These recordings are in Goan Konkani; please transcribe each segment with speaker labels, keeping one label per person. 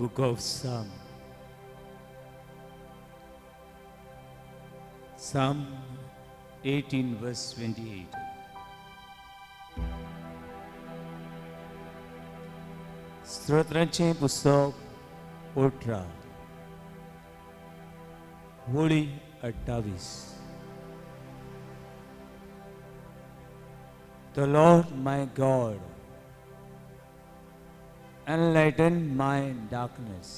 Speaker 1: Book of Psalm. Psalm 18 verse 28. स्तोत्रांचें पुस्तक 18 Holi 28. The Lord my God enlighten my darkness.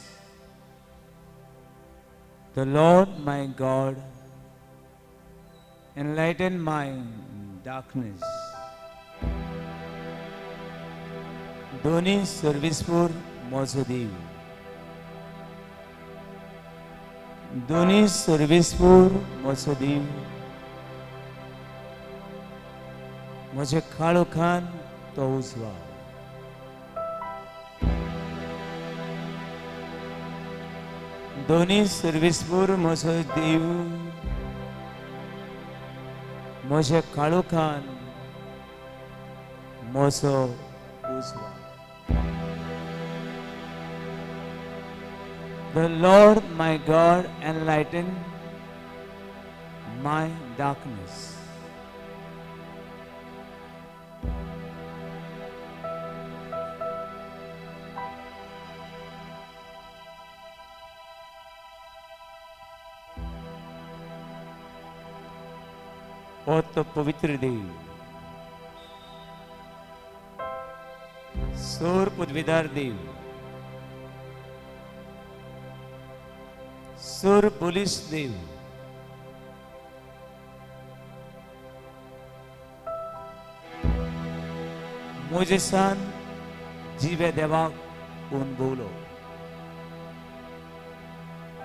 Speaker 1: The Lord my God enlighten my darkness. दोनी सर्वेस्पूर म्हजो देव, दोनी सर्वेस्पूर म्हजो देव, म्हजे काळोखान तो उजवाड. दोनी सर्वेस्पूर म्हजो देव, म्हज्या काळोखान म्हजो उजवाड. The Lord my God enlighten my darkness. ओ तो पवित्र देव, सोर पदवीदार देव, सोर पोलीस देव, मोजेसान जिवे देवाक अणभवलो,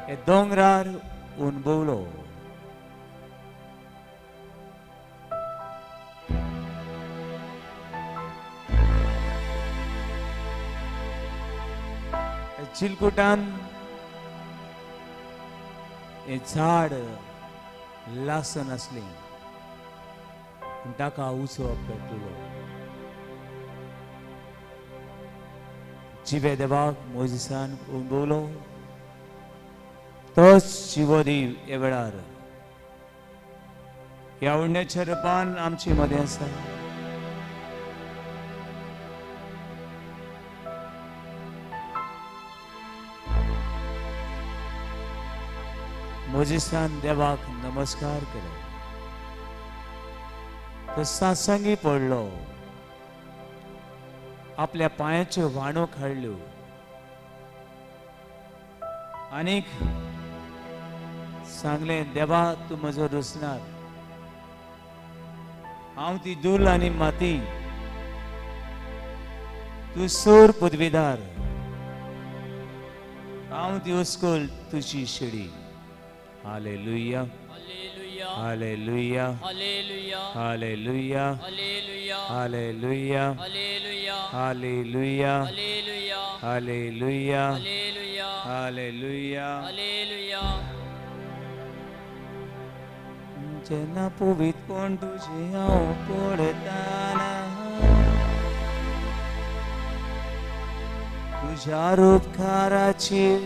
Speaker 1: हे दोंगरार अणभवलो. हे चिलकुटान हे झाड लासन आसलें पूण ताका उजो पेटलो. जिवे देवाक मोजेसान अणभवलो, तोच जिवो देव ह्या वेळार ह्या उण्याच्या रुपान आमचे मदें आसा. मोजेसान देवाक नमस्कार केलो, तो सासंगी पडलो, आपल्या पांयाच्यो व्हाणो काडल्यो आनीक सांगलें, देवा तूं म्हजो रुसणार, हांव ती धूल आनी माती, तूं सोर पदवीदार, हांव ती अस्कल तुजी शेडी. Hallelujah.
Speaker 2: Hallelujah.
Speaker 1: Hallelujah.
Speaker 2: Hallelujah.
Speaker 1: Hallelujah.
Speaker 2: Hallelujah.
Speaker 1: Hallelujah.
Speaker 2: Hallelujah.
Speaker 1: Hallelujah.
Speaker 2: Hallelujah.
Speaker 1: Hallelujah.
Speaker 2: Hallelujah.
Speaker 1: Hallelujah.
Speaker 2: Hallelujah.
Speaker 1: जेन्ना पवित्रपण तुजें हांव पळयतना, तुज्या उपकाराचेर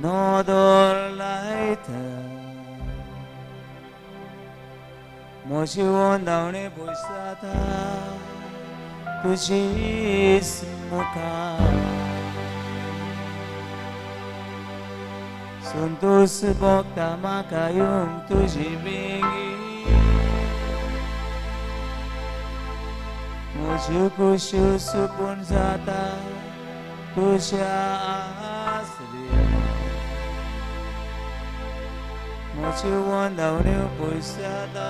Speaker 1: नदर लायता, म्हजी वंदावणी पयस जाता तुजीच मुखार. संतोष भोगता म्हाका येवंक तुजी बेगी, म्हज्यो खोश्यो सुकून जाता तुज्या आसरे, म्हज्यो वंदावण्यो पयस जाता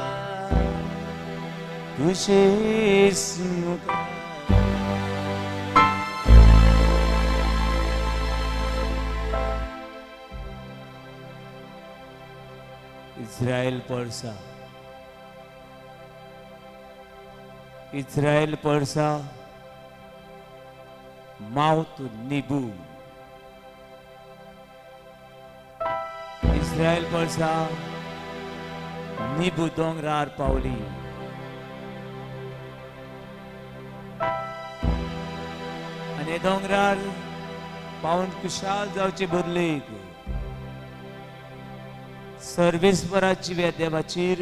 Speaker 1: तुजीच मुखार. इस्रायल परसा, इस्रायल परसा माउंट निबू, इस्रायल परसा निबू दोंगरार पावली. आनी दोंगरार पावन खुशाल जावचे बदलेक सर्वेस्वराची व्या देवाचेर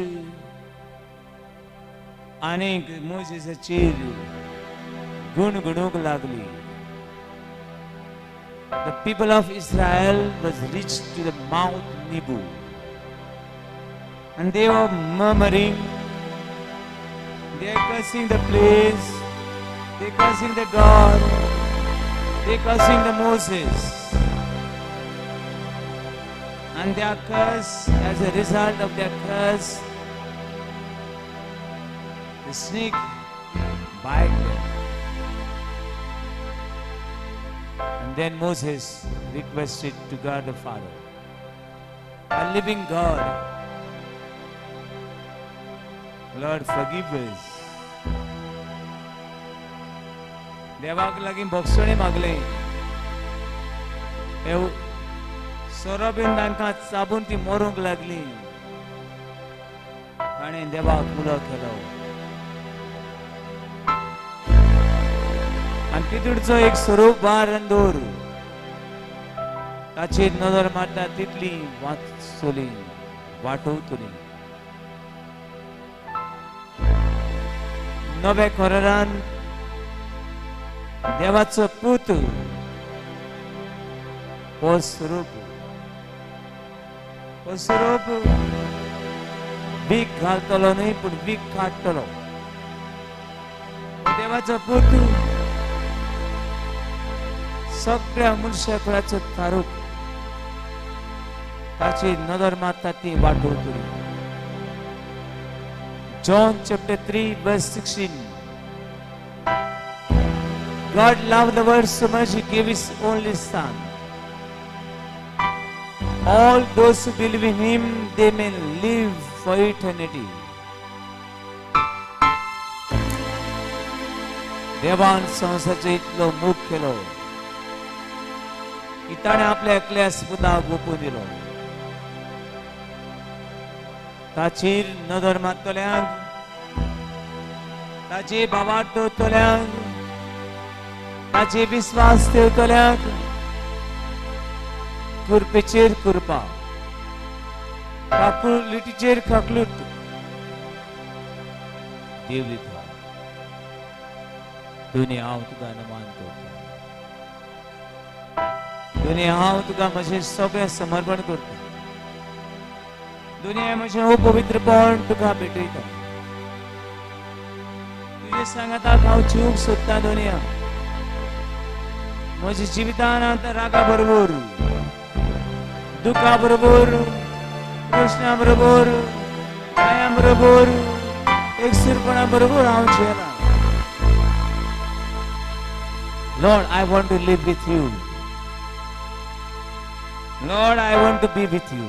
Speaker 1: आनीक मोजेसाचेर गुणगुणूंक लागली. The people of Israel was reached to the Mount Nebo. And they were murmuring, they are cursing the place, they are cursing the God, they are cursing the Moses. And their curse, as a result of their curse, the snake bite them. And then Moses requested to God the Father, a living God, Lord, forgive us. देवाक लागीं भोगसणे मागले. सोरोबीन तांकां चाबून ती मरूंक लागली आनी देवाक उलो केलो आनी तितूरचो एक सोरोप बार दवर ताचेर नदर मारता तितली वाचतली, वाटवतली. नव्या करारान देवाचो पूत हो स्वरूप, हो स्वरूप वीख घालतलो न्हय, पूण वीख काडटलो. हो देवाचो पूत सगळ्या मनशा कुळाचो तारूक, ताची नदर मारता ती वाटवतली. John chapter 3 verse 16. God loved the world so much, he gave his only son. All those who believe in him, they may live for eternity. देवान संवसाराचो इतलो मोग केलो की ताणें आपल्या एकल्याच पुताक ओपून दिलो. ताचेर नदर मारतल्यांक, ताचे भावार्थ दवरतल्यांक, ताचे विस्वास ठेवतल्यांक कृपेचेर कृपा, काकुळटीचेर काकलूट देव दिता. दोनी हांव तुका नमन करता. दोनी हांव तुका म्हजें सगळें समर्पण करता. दुनिया म्हजें हो पवित्रपण तुका भेटयता. तुजे सांगाताक हांव जिवंक सोदता. दुनिया म्हज्या जिवितान आतां रागा बरोबर, दुखा बरोबर, प्रश्ना बरोबर, काया बरोबर, एकसुरपणा बरोबर हांव जियेना. Lord, I want to live with you. Lord, I want to be with you.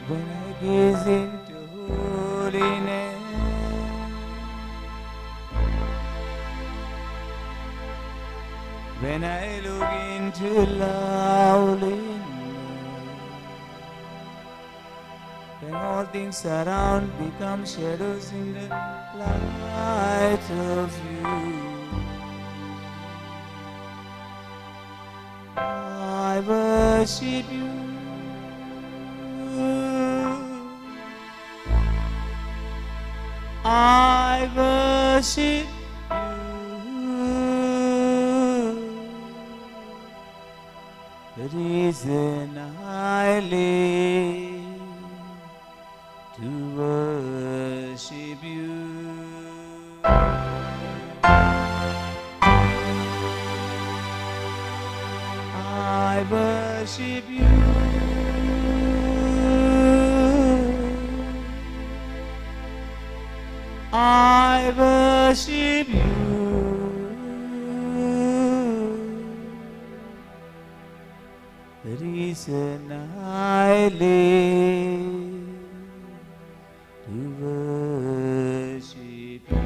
Speaker 1: When I gaze into holiness, when I look into loveliness, when all things around become shadows in the light of you, I worship you. I worship you. The reason I live to worship you. I worship you. I worship you. The reason I live to worship you.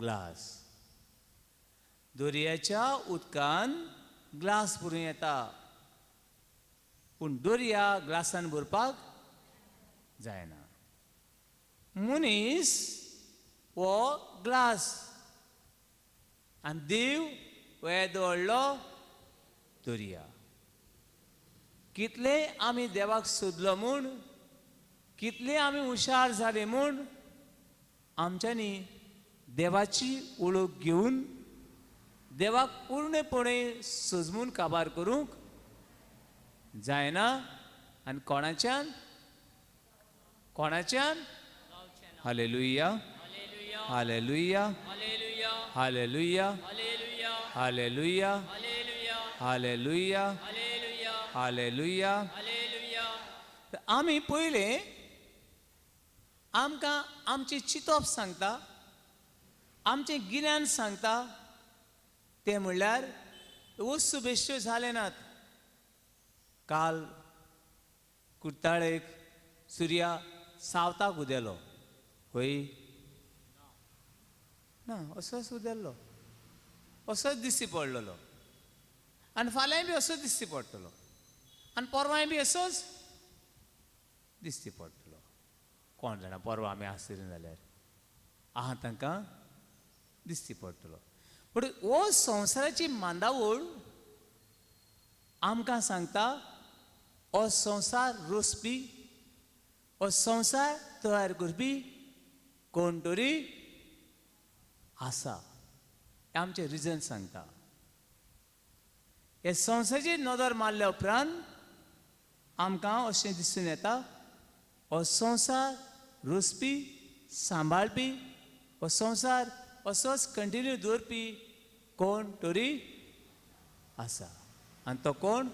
Speaker 1: Glass. दर्याच्या उदकान ग्लास भरूं येता, पूण दर्या ग्लासान भरपाक जायना. मनीस हो ग्लास आनी देव हो येदो व्हडलो दर्या. कितले आमी देवाक सोदलो म्हूण, कितले आमी हुशार जाले म्हूण आमच्यांनी देवाची वळख घेवन देवाक पूर्णपणे सजमून काबार करूंक जायना. आनी कोणाच्यान कोणाच्यान?
Speaker 2: जावचें ना.
Speaker 1: Hallelujah.
Speaker 2: Hallelujah.
Speaker 1: Hallelujah.
Speaker 2: Hallelujah.
Speaker 1: Hallelujah.
Speaker 2: Hallelujah.
Speaker 1: Hallelujah.
Speaker 2: Hallelujah.
Speaker 1: Hallelujah.
Speaker 2: Hallelujah.
Speaker 1: Hallelujah.
Speaker 2: Hallelujah.
Speaker 1: तर आमी पयलें आमकां आमचें चिंतप सांगता, आमचें गिन्यान सांगता, तें म्हणल्यार वस्तू बेश्ट्यो जाले नात. काल कुर्ताळेक सुर्या सावताक उदेलो, हय ना? असोच उदेल्लो, असोच दिश्टी पडलेलो. आनी फाल्यांय बी असोच दिश्टी पडटलो, आनी परवांय बी असोच दिश्टी पडटलो. कोण जाणा परवां आमी आसतलीं जाल्यार आहा तांकां दिश्टी पडटलो. पूण हो संवसाराची मांदावळ आमकां सांगता, हो संवसार रोसपी, हो संवसार तयार करपी कोण तरी आसा. हें आमचें रिजन सांगता. हे संवसाराचेर नदर मारल्या उपरांत आमकां अशें दिसून येता, हो संवसार रोसपी, सांबाळपी, हो संवसार असोच कंटिन्यू दवरपी कोण तरी आसा. आनी तो कोण?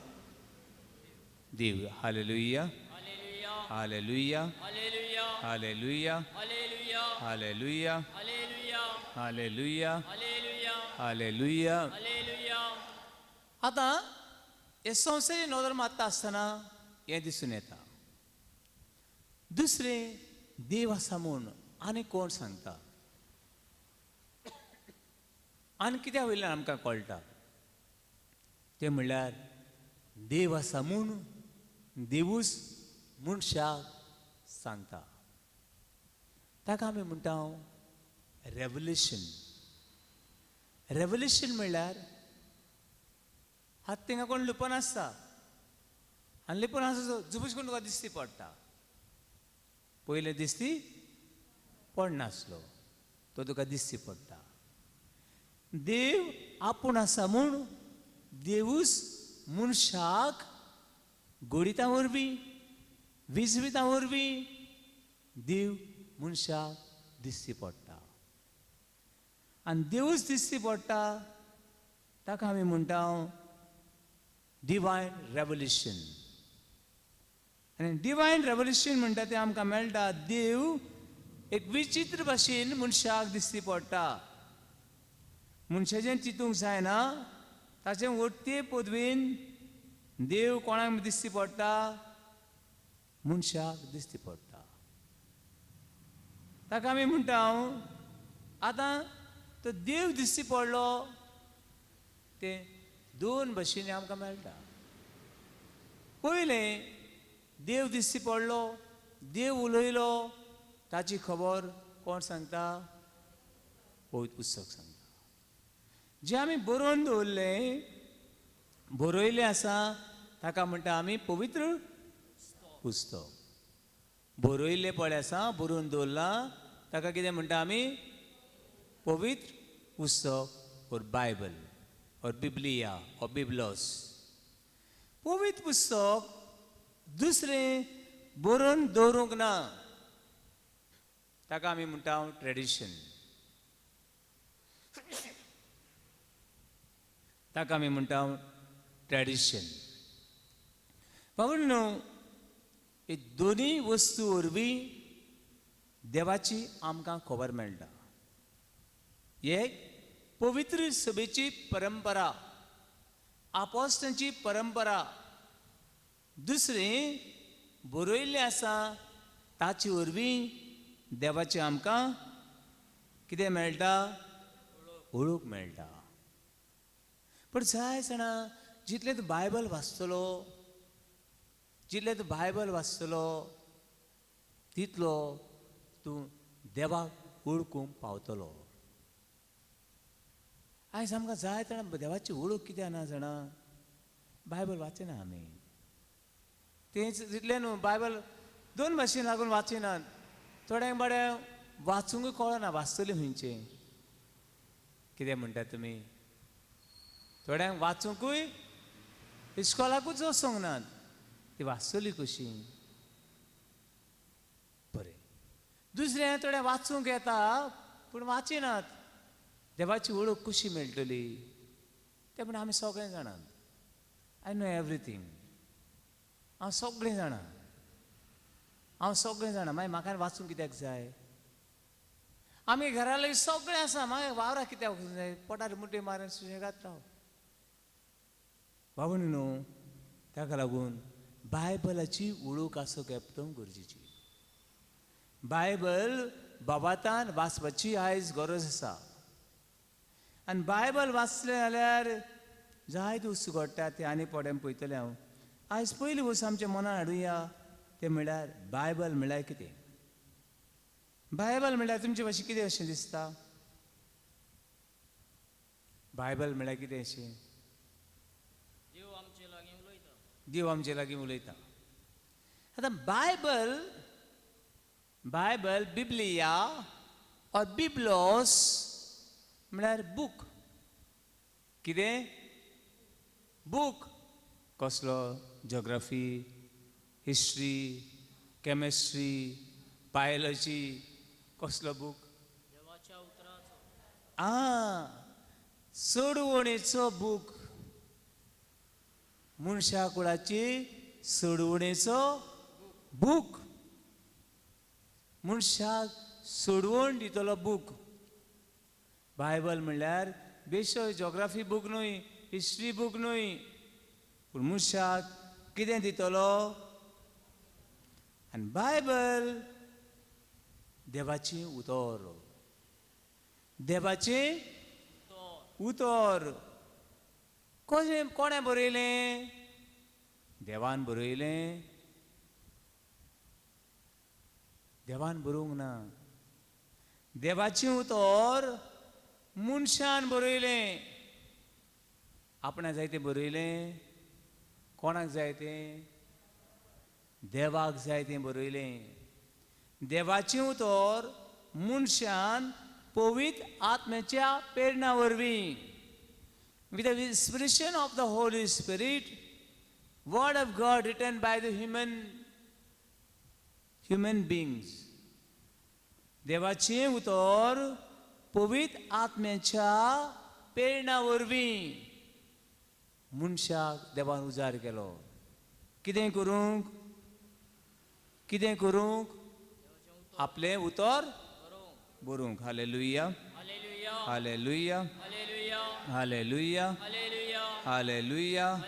Speaker 1: देव. Hallelujah.
Speaker 2: Hallelujah.
Speaker 1: Hallelujah.
Speaker 2: Hallelujah.
Speaker 1: Hallelujah.
Speaker 2: Hallelujah.
Speaker 1: Hallelujah.
Speaker 2: Hallelujah.
Speaker 1: Hallelujah.
Speaker 2: Hallelujah.
Speaker 1: Hallelujah.
Speaker 2: Hallelujah.
Speaker 1: आतां हे संवसारी नदर मारता आसतना हें दिसून येता. दुसरें, देव आसा म्हूण आनी कोण सांगता आनी कित्या वयल्यान आमकां कळटा? तें म्हणल्यार देव आसा म्हूण देवूच मनशाक सांगता. ताका आमी म्हणटा रेवल्युशन. रेवल्युशन म्हणल्यार हात थिंगा कोण लिपोन आसता आनी लिपोन आसता जुबूस कोण तुका दिश्टी पडटा. पयलें दिश्टी पडनासलो, तो तुका दिश्टी पडटा. देव आपूण आसा म्हूण देवूच मनशाक गोडितां वरवीं, विजवितां वरवीं देव मनशाक दिश्टी पडटा. आनी देवूच दिश्टी पडटा ताका आमी म्हणटा डिवायन रेवल्युशन. आनी डिवायन रेवल्युशन म्हणटा तें आमकां मेळटा, देव एक विचित्र भाशेन मनशाक दिश्टी पडटा. मनशाचें चिंतूंक जायना, ताचें वट्टे पदवेन देव कोणाक दिश्टी पडटा? मनशाक दिश्टी पडटा. ताका आमी म्हणटा आतां तो देव दिश्टी पडलो तें दोन भाशेनी आमकां मेळटा. पयलें, देव दिश्टी पडलो, देव उलयलो, ताची खबर कोण सांगता? पवित्र पुस्तक सांगता. जें आमी बरोवन दवरलें, बरयलें आसा, ताका म्हणटा आमी पवित्र पुस्तक. बरयल्लें पळय आसा, बरोवन दवरलां, ताका कितें म्हणटा आमी? पवित्र पुस्तक ओर बायबल ओर बिब्लिया ओर बिब्लोस. पवित्र पुस्तक दुसरें बरोवन दवरूंक ना, ताका आमी म्हणटा ट्रेडिशन. ताका आमी म्हणटा ट्रेडिशन. बाबा न्हू, हे दोनूय वस्तू वरवीं देवाची आमकां खबर मेळटा. एक पवित्र सभेची परंपरा, आपोस्तांची परंपरा. दुसरें बरयल्लें आसा ताचे वरवीं देवाचें आमकां कितें मेळटा? वळूक मेळटा. पूण जाय जाणा, जितलें तूं बायबल वाचतलो, जितलें तूं बायबल वाचतलो तितलो तूं देवाक वळखूंक पावतलो. आयज आमकां जाय जाणा देवाची वळख कित्याक ना जाणा, बायबल वाचिना आमी. तेंच तितलें न्हू, बायबल दोन भाशेन लागून वाचिनात. थोड्यांक बरें वाचूंकय कळना, वाचतलीं खंयचें. कितें म्हणटात तुमी? थोड्यांक वाचूंकूय इस्कॉलाकूच वचूंक नात, ती वाचतली कशी? बरें, दुसरें थोडें वाचूंक येता पूण वाचिनात, देवाची वळख कशी मेळटली? तें पूण आमी सगळें जाणात. I know everything, हांव सगळें जाणा, हांव सगळें जाणा. मागीर म्हाका वाचूंक कित्याक जाय? आमी घरा लागीं सगळें आसा, मागीर वावराक कित्याक वचूंक जाय? पोटार मुठी मारून सुशेगाद राव बाबा. न्हू, ताका लागून बायबलाची वळख आसूंक एकदम गरजेची. बायबल बाबातान वाचपाची आयज गरज आसा. आनी बायबल वाचलें जाल्यार जायते वस्तू घडटा, ते आनी पोड्यान पळयतलें हांव. आयज पयली वस्तू आमच्या मनान हाडुया, तें म्हणल्यार बायबल म्हणल्यार कितें? बायबल म्हणल्यार तुमचे भाशेन कितें अशें दिसता? बायबल म्हणल्यार कितें अशें?
Speaker 2: देव आमचे लागीं उलयता.
Speaker 1: देव आमचे लागीं उलयता. आतां बायबल, बायबल बिब्लिया ऑर बिब्लोस म्हळ्यार बूक. कितें बूक? कसलो? जोग्राफी, हिस्ट्री, केमिस्ट्री, बायोलॉजी, कसलो बूक?
Speaker 2: देवाच्या उतराचो.
Speaker 1: आ, सोडवणेचो बूक, मनशा कुळाची सोडवणेचो बूक, मनशाक सोडवण दितलो बूक. बायबल म्हणल्यार बेश्टो जोग्राफी बूक न्हय, हिस्ट्री बूक न्हय, पूण मनशाक कितें दितलो? आनी बायबल देवाचें उतर, देवाचें
Speaker 2: उतर.
Speaker 1: उतर. कशें कोणें बरयलें? देवान बरयलें? देवान बरोवंक ना. देवाचें उतर मनशान बरयलें. आपणा जाय तें बरयलें? कोणाक जाय तें? देवाक जाय तें बरयलें. देवाचें उतर मनशान पवित्र आत्म्याच्या प्रेरणा वरवीं, with the inspiration of the Holy Spirit, word of God written by the human beings. देवाचें उतर पवित्र आत्म्याच्या प्रेरणा वरवीं मनशाक देवान उजार केलो. कितें करूंक? कितें करूंक?
Speaker 2: देवाचें उतर
Speaker 1: आपलें उतर
Speaker 2: बरोवंक.
Speaker 1: बरोवंक. Hallelujah.
Speaker 2: Hallelujah.
Speaker 1: Hallelujah.
Speaker 2: Hallelujah.
Speaker 1: Hallelujah.
Speaker 2: Hallelujah.
Speaker 1: Hallelujah.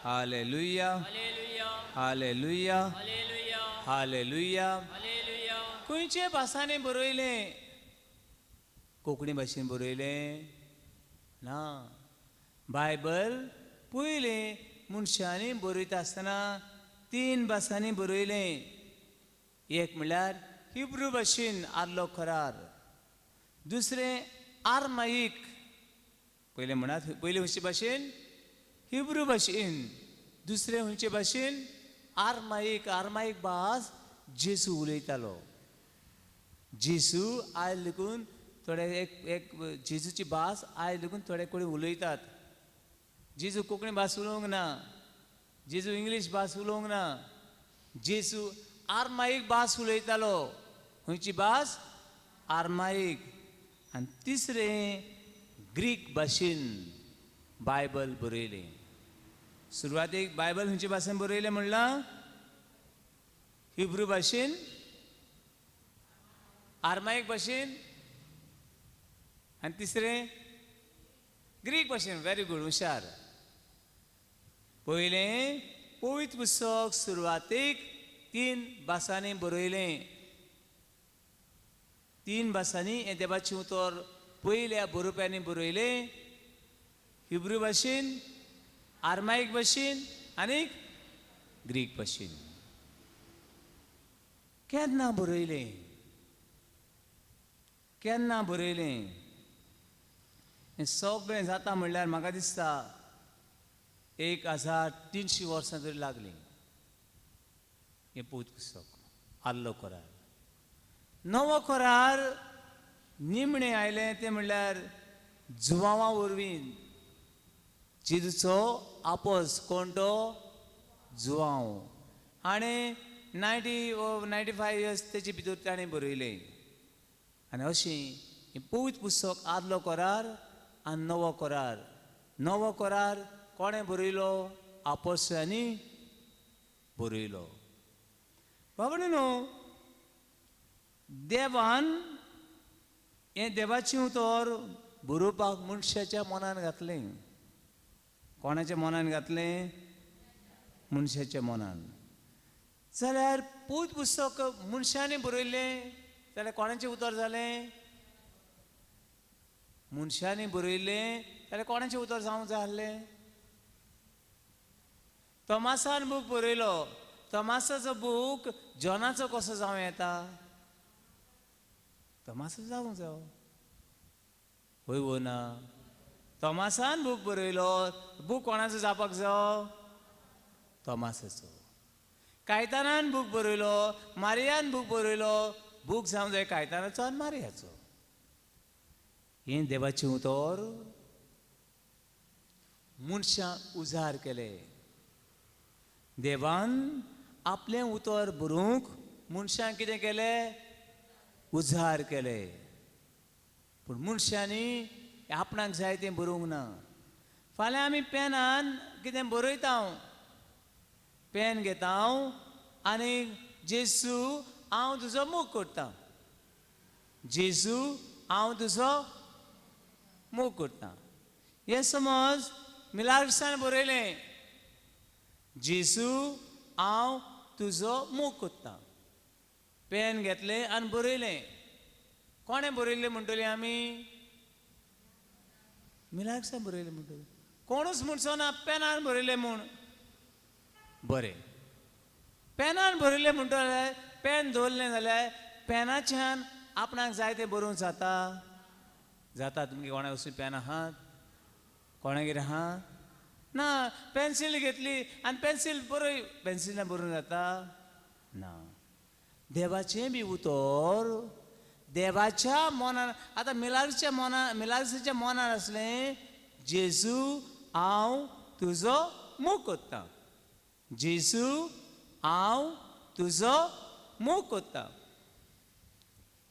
Speaker 2: Hallelujah.
Speaker 1: Hallelujah.
Speaker 2: Hallelujah.
Speaker 1: Hallelujah.
Speaker 2: Hallelujah.
Speaker 1: Hallelujah.
Speaker 2: Hallelujah.
Speaker 1: खंयचे भासांनी बरयलें? कोंकणी भाशेन बरयलें ना. बायबल पयलें मनशांनी बरयता आसतना तीन भासांनी बरयलें. एक म्हणल्यार हिब्रू भाशेन आदलो करार, दुसरें आरमाईक. पयलें म्हणात, पयलें खंयचे भाशेन? हिब्रू भाशेन. दुसरें खंयचे भाशेन? आरमाईक. आरमाईक भास जेजू उलयतालो. जेजू आयज लेगून थोडे एक एक जेजूची भास आयज लेगून थोडे कडेन उलयतात. जेजू कोंकणी भास उलोवंक ना, जेजू इंग्लीश भास उलोवंक ना, जेजू आरमाईक भास उलयतालो. खंयची भास? आरमाईक. आनी तिसरें ग्रीक भाशेन बायबल बरयलें. सुरवातेक बायबल खंयचे भाशेन बरयलें म्हणलां? हिब्रू भाशेन, आरमाईक भाशेन आनी तिसरें ग्रीक भाशेन. व्हेरी गूड, हुशार. पयलें पवित्र पुस्तक सुरवातेक तीन भासांनी बरयलें. तीन भासांनी हें देवाचें उतर पयल्या बरोवप्यांनी बरयलें हिब्रू भाशेन, आरमाईक भाशेन आनी ग्रीक भाशेन. केन्ना बरयलें? केन्ना बरयलें? हें सगळें जाता म्हणल्यार म्हाका दिसता 1300 वर्सां तरी लागलीं. हें पवित्र पुस्तक आदलो करार, नवो करार निमणें आयलें तें म्हणल्यार जुवांवा वरवीं. जेजूचो आपोस कोण तो? जुवांव. हाणें 90 95 इयर्स तेचे भितर ताणें बरयलें. आनी अशें हें पवित्र पुस्तक आदलो करार आनी नवो करार. नवो करार कोणें बरयलो? आपोसांनी बरयलो. बाबा न्हू, देवान हें देवाचें उतर बरोवपाक मनशाच्या मनान घातलें. कोणाच्या मनान घातलें? मनशाच्या मनान. जाल्यार पवित्र पुस्तक मनशांनी बरयल्लें जाल्यार कोणाचें उतर जालें? मनशांनी बरयल्लें जाल्यार कोणाचें उतर जावंक जाय आसलें? तोमासान बूक बरयलो, तोमासाचो बूक जॉनाचो कसो जावं येता? तोमासो जावंक जावो, हय वो ना? तोमासान बूक बरयलो, बूक कोणाचो जावपाक जावो? तोमासाचो. कायतानान बूक बरयलो, मारियान बूक बरयलो, बूक जावंक जाय कायतानाचो आनी मारियाचो. हें देवाचें उतर मनशां उजार केले. देवान आपलें उतर बरोवंक मनशांक कितें केलें? उजार केले. पूण मनशांनी आपणाक जाय तें बरोवंक ना. फाल्यां आमी पेनान कितें बरयता, पेन घेता आनी जेजू हांव तुजो मोग करता, जेजू हांव तुजो मोग करता. हें समज मिलाग्रिसान बरयलें, जेजू हांव तुजो मोग करता. पेन घेतलें आनी बरयलें. कोणें बरयल्लें म्हणटली आमी? मिलाग्रिसान बरयलें म्हणटली. कोणूच म्हणचो ना पेनान बरयलें म्हूण. बरें, पेनान बरयलें म्हणटले, पेन दवरलें जाल्यार पेनाच्यान आपणाक जाय तें बरोवंक जाता? जाता. तुमगे कोणाक असली पेन आहात? कोणागेर आहा ना? पेन्सील घेतली आनी पेन्सील बरय, पेन्सिलान बरोवंक जाता ना. देवाचें बी उतर देवाच्या मनान, आतां मिलाग्रिसच्या मनान, मिलाग्रिसाच्या मनान आसलें जेजू हांव तुजो मोग करता, जेजू हांव तुजो मोग करता.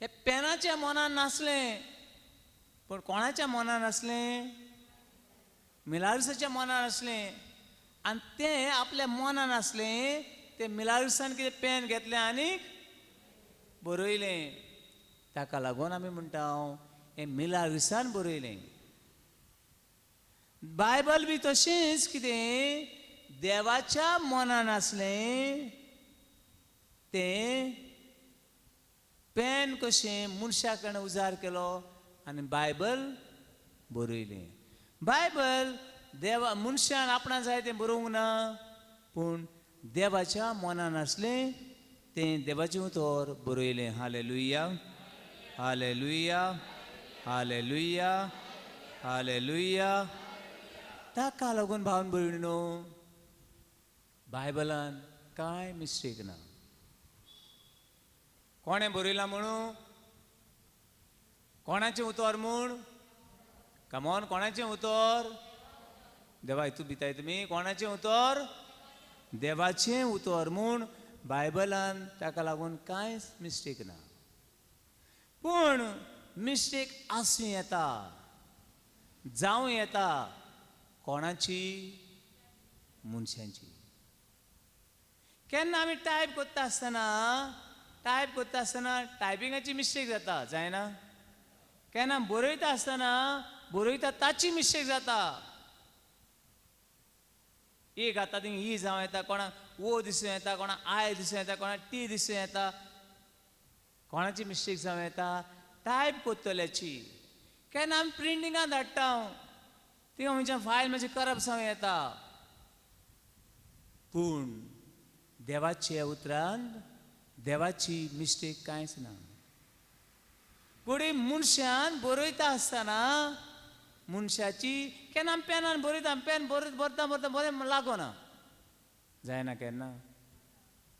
Speaker 1: हें पेनाच्या मनान नासलें, पूण कोणाच्या मनान आसलें? मिलाग्रिसाच्या मनान आसलें. आनी तें आपल्या मनान आसलें तें मिलाग्रिसान कितें पेन घेतलें आनी बरयलें. ताका लागून आमी म्हणटा हें मिलाग्रिसान बरयलें. बायबल बी तशेंच कितें देवाच्या मनान आसलें तें पेन कशें मनशा कडल्यान उजार केलो आनी बायबल बरयलें. बायबल देवा मनशान आपणा जाय तें बरोवंक ना, पूण देवाच्या मनान आसलें तें देवाचें उतर बरयलें. Hallelujah, hallelujah, hallelujah, hallelujah. ताका लागून भावन भयणीनो, बायबलान कांय मिस्टेक ना. कोणें बरयलां म्हणून? कोणाचें उतर म्हूण? कमॉन, कोणाचें उतर? देवा हितू भिताय तुमी. कोणाचें उतर? देवाचें उतर म्हूण बायबलान ताका लागून कांयच मिस्टेक ना. पूण मिस्टेक आसूं येता, जावं येता. कोणाची? मनशांची. केन्ना आमी टायप करता आसतना, टायप करता आसतना टायपिंगाची मिस्टेक जाता, जायना? केन्ना बरयता आसतना बरयता ताची मिस्टेक जाता. एक आतां थिंग ई जावं येता, कोणाक ओ दिसूं येता, कोणाक I दिसूं येता, कोणाक टी दिसूं येता. कोणाची मिस्टेक जावं येता? टायप करतल्याची. केन्ना आमी प्रिंटिंगां धाडटा, ती आमच्या फायल मातशी करप जावं येता. पूण देवाच्या उतरान देवाची मिस्टेक कांयच ना. घडये मनशान बरयता आसतना मनशाची केन्ना आमी पेनान बरयता, पेन बरयत बरता बरता बरें लागना, जायना केन्ना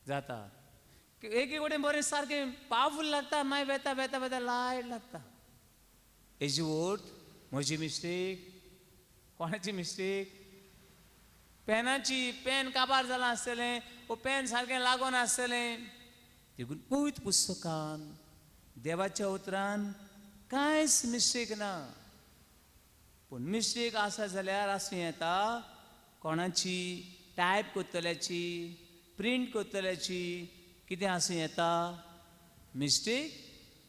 Speaker 1: जाता. एक एक कडेन बरें सारकें पावफूल लागता, मागीर वेता वेता वेता लायट लागता. हेजी अर्थ म्हजी मिस्टेक, कोणाची मिस्टेक? पेनाची. पेन काबार जालां आसतलें वो पेन सारकें लागून आसतलें. देखून पवित्र पुस्तकान देवाच्या उतरान कांयच मिस्टेक ना. पूण मिस्टेक आसा जाल्यार आसूं येता कोणाची, टायप करतल्याची, प्रिंट करतल्याची, कितें आसूं येता, मिस्टेक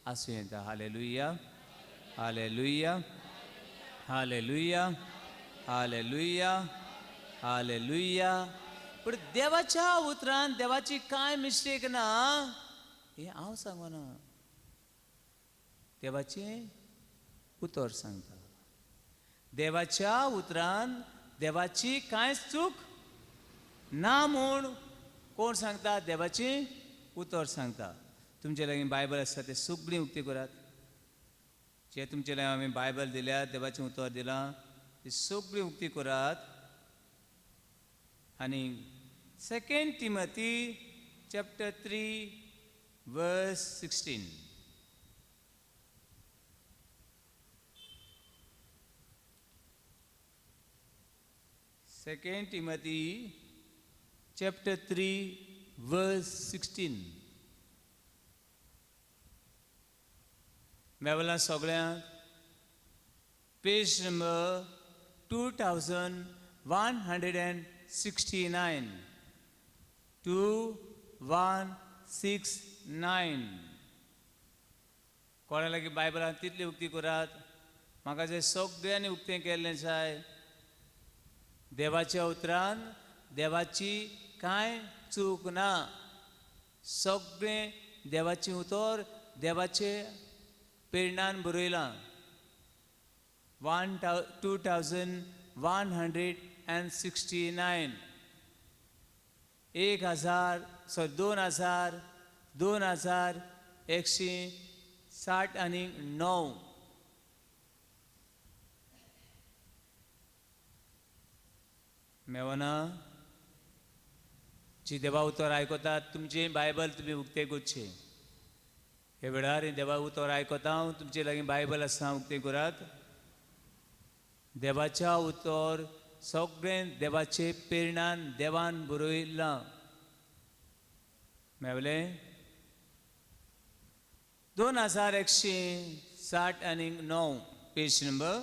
Speaker 1: आसूं येता. Hallelujah, hallelujah, hallelujah, hallelujah, hallelujah. पूण देवाच्या उतरान देवाची कांय मिस्टेक ना हें हांव सांगना, देवाचें उतर सांगता. देवाच्या उतरान देवाची कांयच चूक ना म्हूण कोण सांगता? देवाचें उतर सांगता. तुमचे लागीं बायबल आसा तें सगळीं उक्ती करात. जे तुमचे लागीं आमी बायबल दिल्या, देवाचें उतर दिलां, ती सगळीं उक्ती करात. आनी 2 Timothy chapter 3 verse 16. 2 Timothy chapter 3 verse 16. Mewla सगळ्यांक? Page number 2169, 2169. कोणा लागीं बायबलान तितली उक्ती करात. म्हाका जे सगळ्यांनी उक्तें केल्लें जाय, देवाच्या उतरान देवाची कांय चूक ना. सगळें देवाचें उतर देवाचे प्रेरणान बरयलां. 2169, एक हजार, सॉरी, दोन हजार, 2169. मेवना जी देवा उतर आयकतात, तुमचें बायबल तुमी उक्तें करचें. हे वेळार देवा उतर आयकता हांव, तुमचे लागीं बायबल आसा, उक्तें करात. देवाच्या उतर सगळें देवाचे प्रेरणान देवान बरयलां. मेवलें? 2169 पेज नंबर.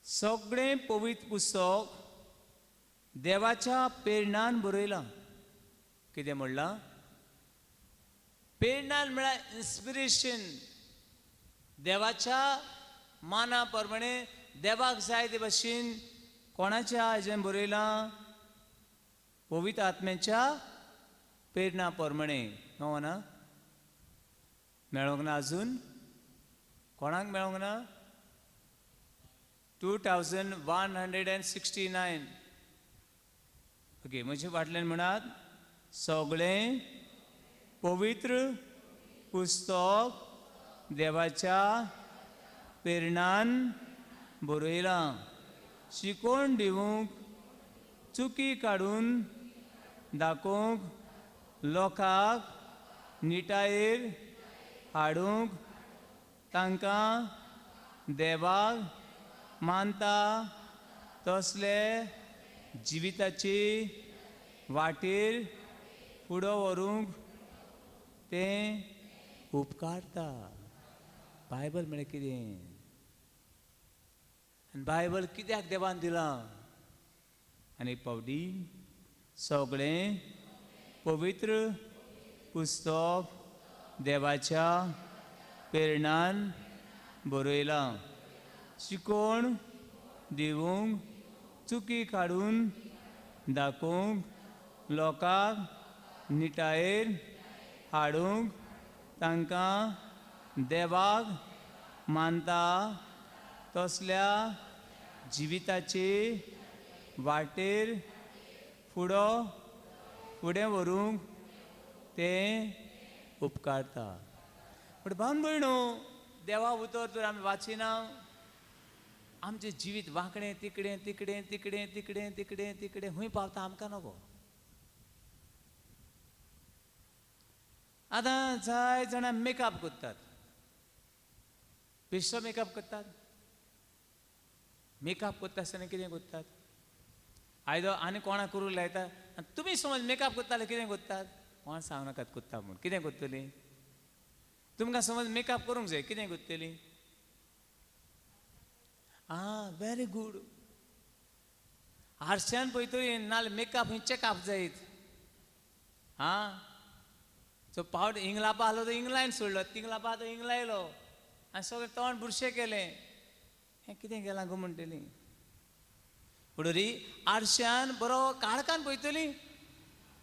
Speaker 1: सगळें पवित्र पुस्तक देवाच्या प्रेरणान बरयलां. कितें म्हणलां? प्रेरणान म्हळ्यार इन्स्पिरेशन. देवाच्या माना प्रमाणे देवाक जाय ते भशेन कोणाच्या हाजेन बरयलां? पवित्र आत्म्याच्या प्रेरणा प्रमाणे. मेळना? मेळोंक ना अजून? कोणाक मेळोंक ना? 2169. ओके, म्हजे फाटल्यान म्हणात, सगळें पवित्र पुस्तक देवाच्या प्रेरणान बरयलां, शिकोवन दिवंक, चुकी काडून दाखोवंक, लोकांक निटायेर हाडूंक, तांकां देवाक मानता तसले जिविताची वाटेर फुडो व्हरूंक तें उपकारता. बायबल म्हळ्यार कितें? आनी बायबल कित्याक देवान दिलां? आनी एक फावटी सगळें पवित्र पुस्तक देवाच्या प्रेरणान बरयलां, शिकोवन दिवंक, चुकी काडून दाखोवंक, लोकांक निटायेर हाडूंक तांकां देवाक मानता तसल्या जिविताचे वाटेर फुडो फुडें व्हरूंक तें उपकारता. पूण भावन भयणो, देवा उतर तर आमी वाचिना, आमचें जिवीत वांकडें तिकडें तिकडें तिकडें तिकडें तिकडें तिकडें खूंय पावता आमकां नको. आतां जाय जाणां मेकअप करतात, बेश्टो मेकअप करतात. मेकअप करता आसतना कितें करतात? आयदो आनी कोणाक करूंक लायता आनी तुमी समज मेकअप करता जाल्यार कितें करतात? कोण सांगू नाकात करता म्हूण. कितें करतली? तुमकां समज मेकअप करूंक जाय, कितें करतली? आं, व्हेरी गूड. आरशान पळयतली, नाल्यार मेकअप खंय चॅकअप जायत. आं, सो पावट इंगलापा आसलो तो इंगलायन सोडलो, तिंगलापा तो इंगलायलो आनी सगळें तोंड बुरशें केलें. हें कितें केलां गो म्हणटली. फुडरी आरशान बरो काळखान पळयतली,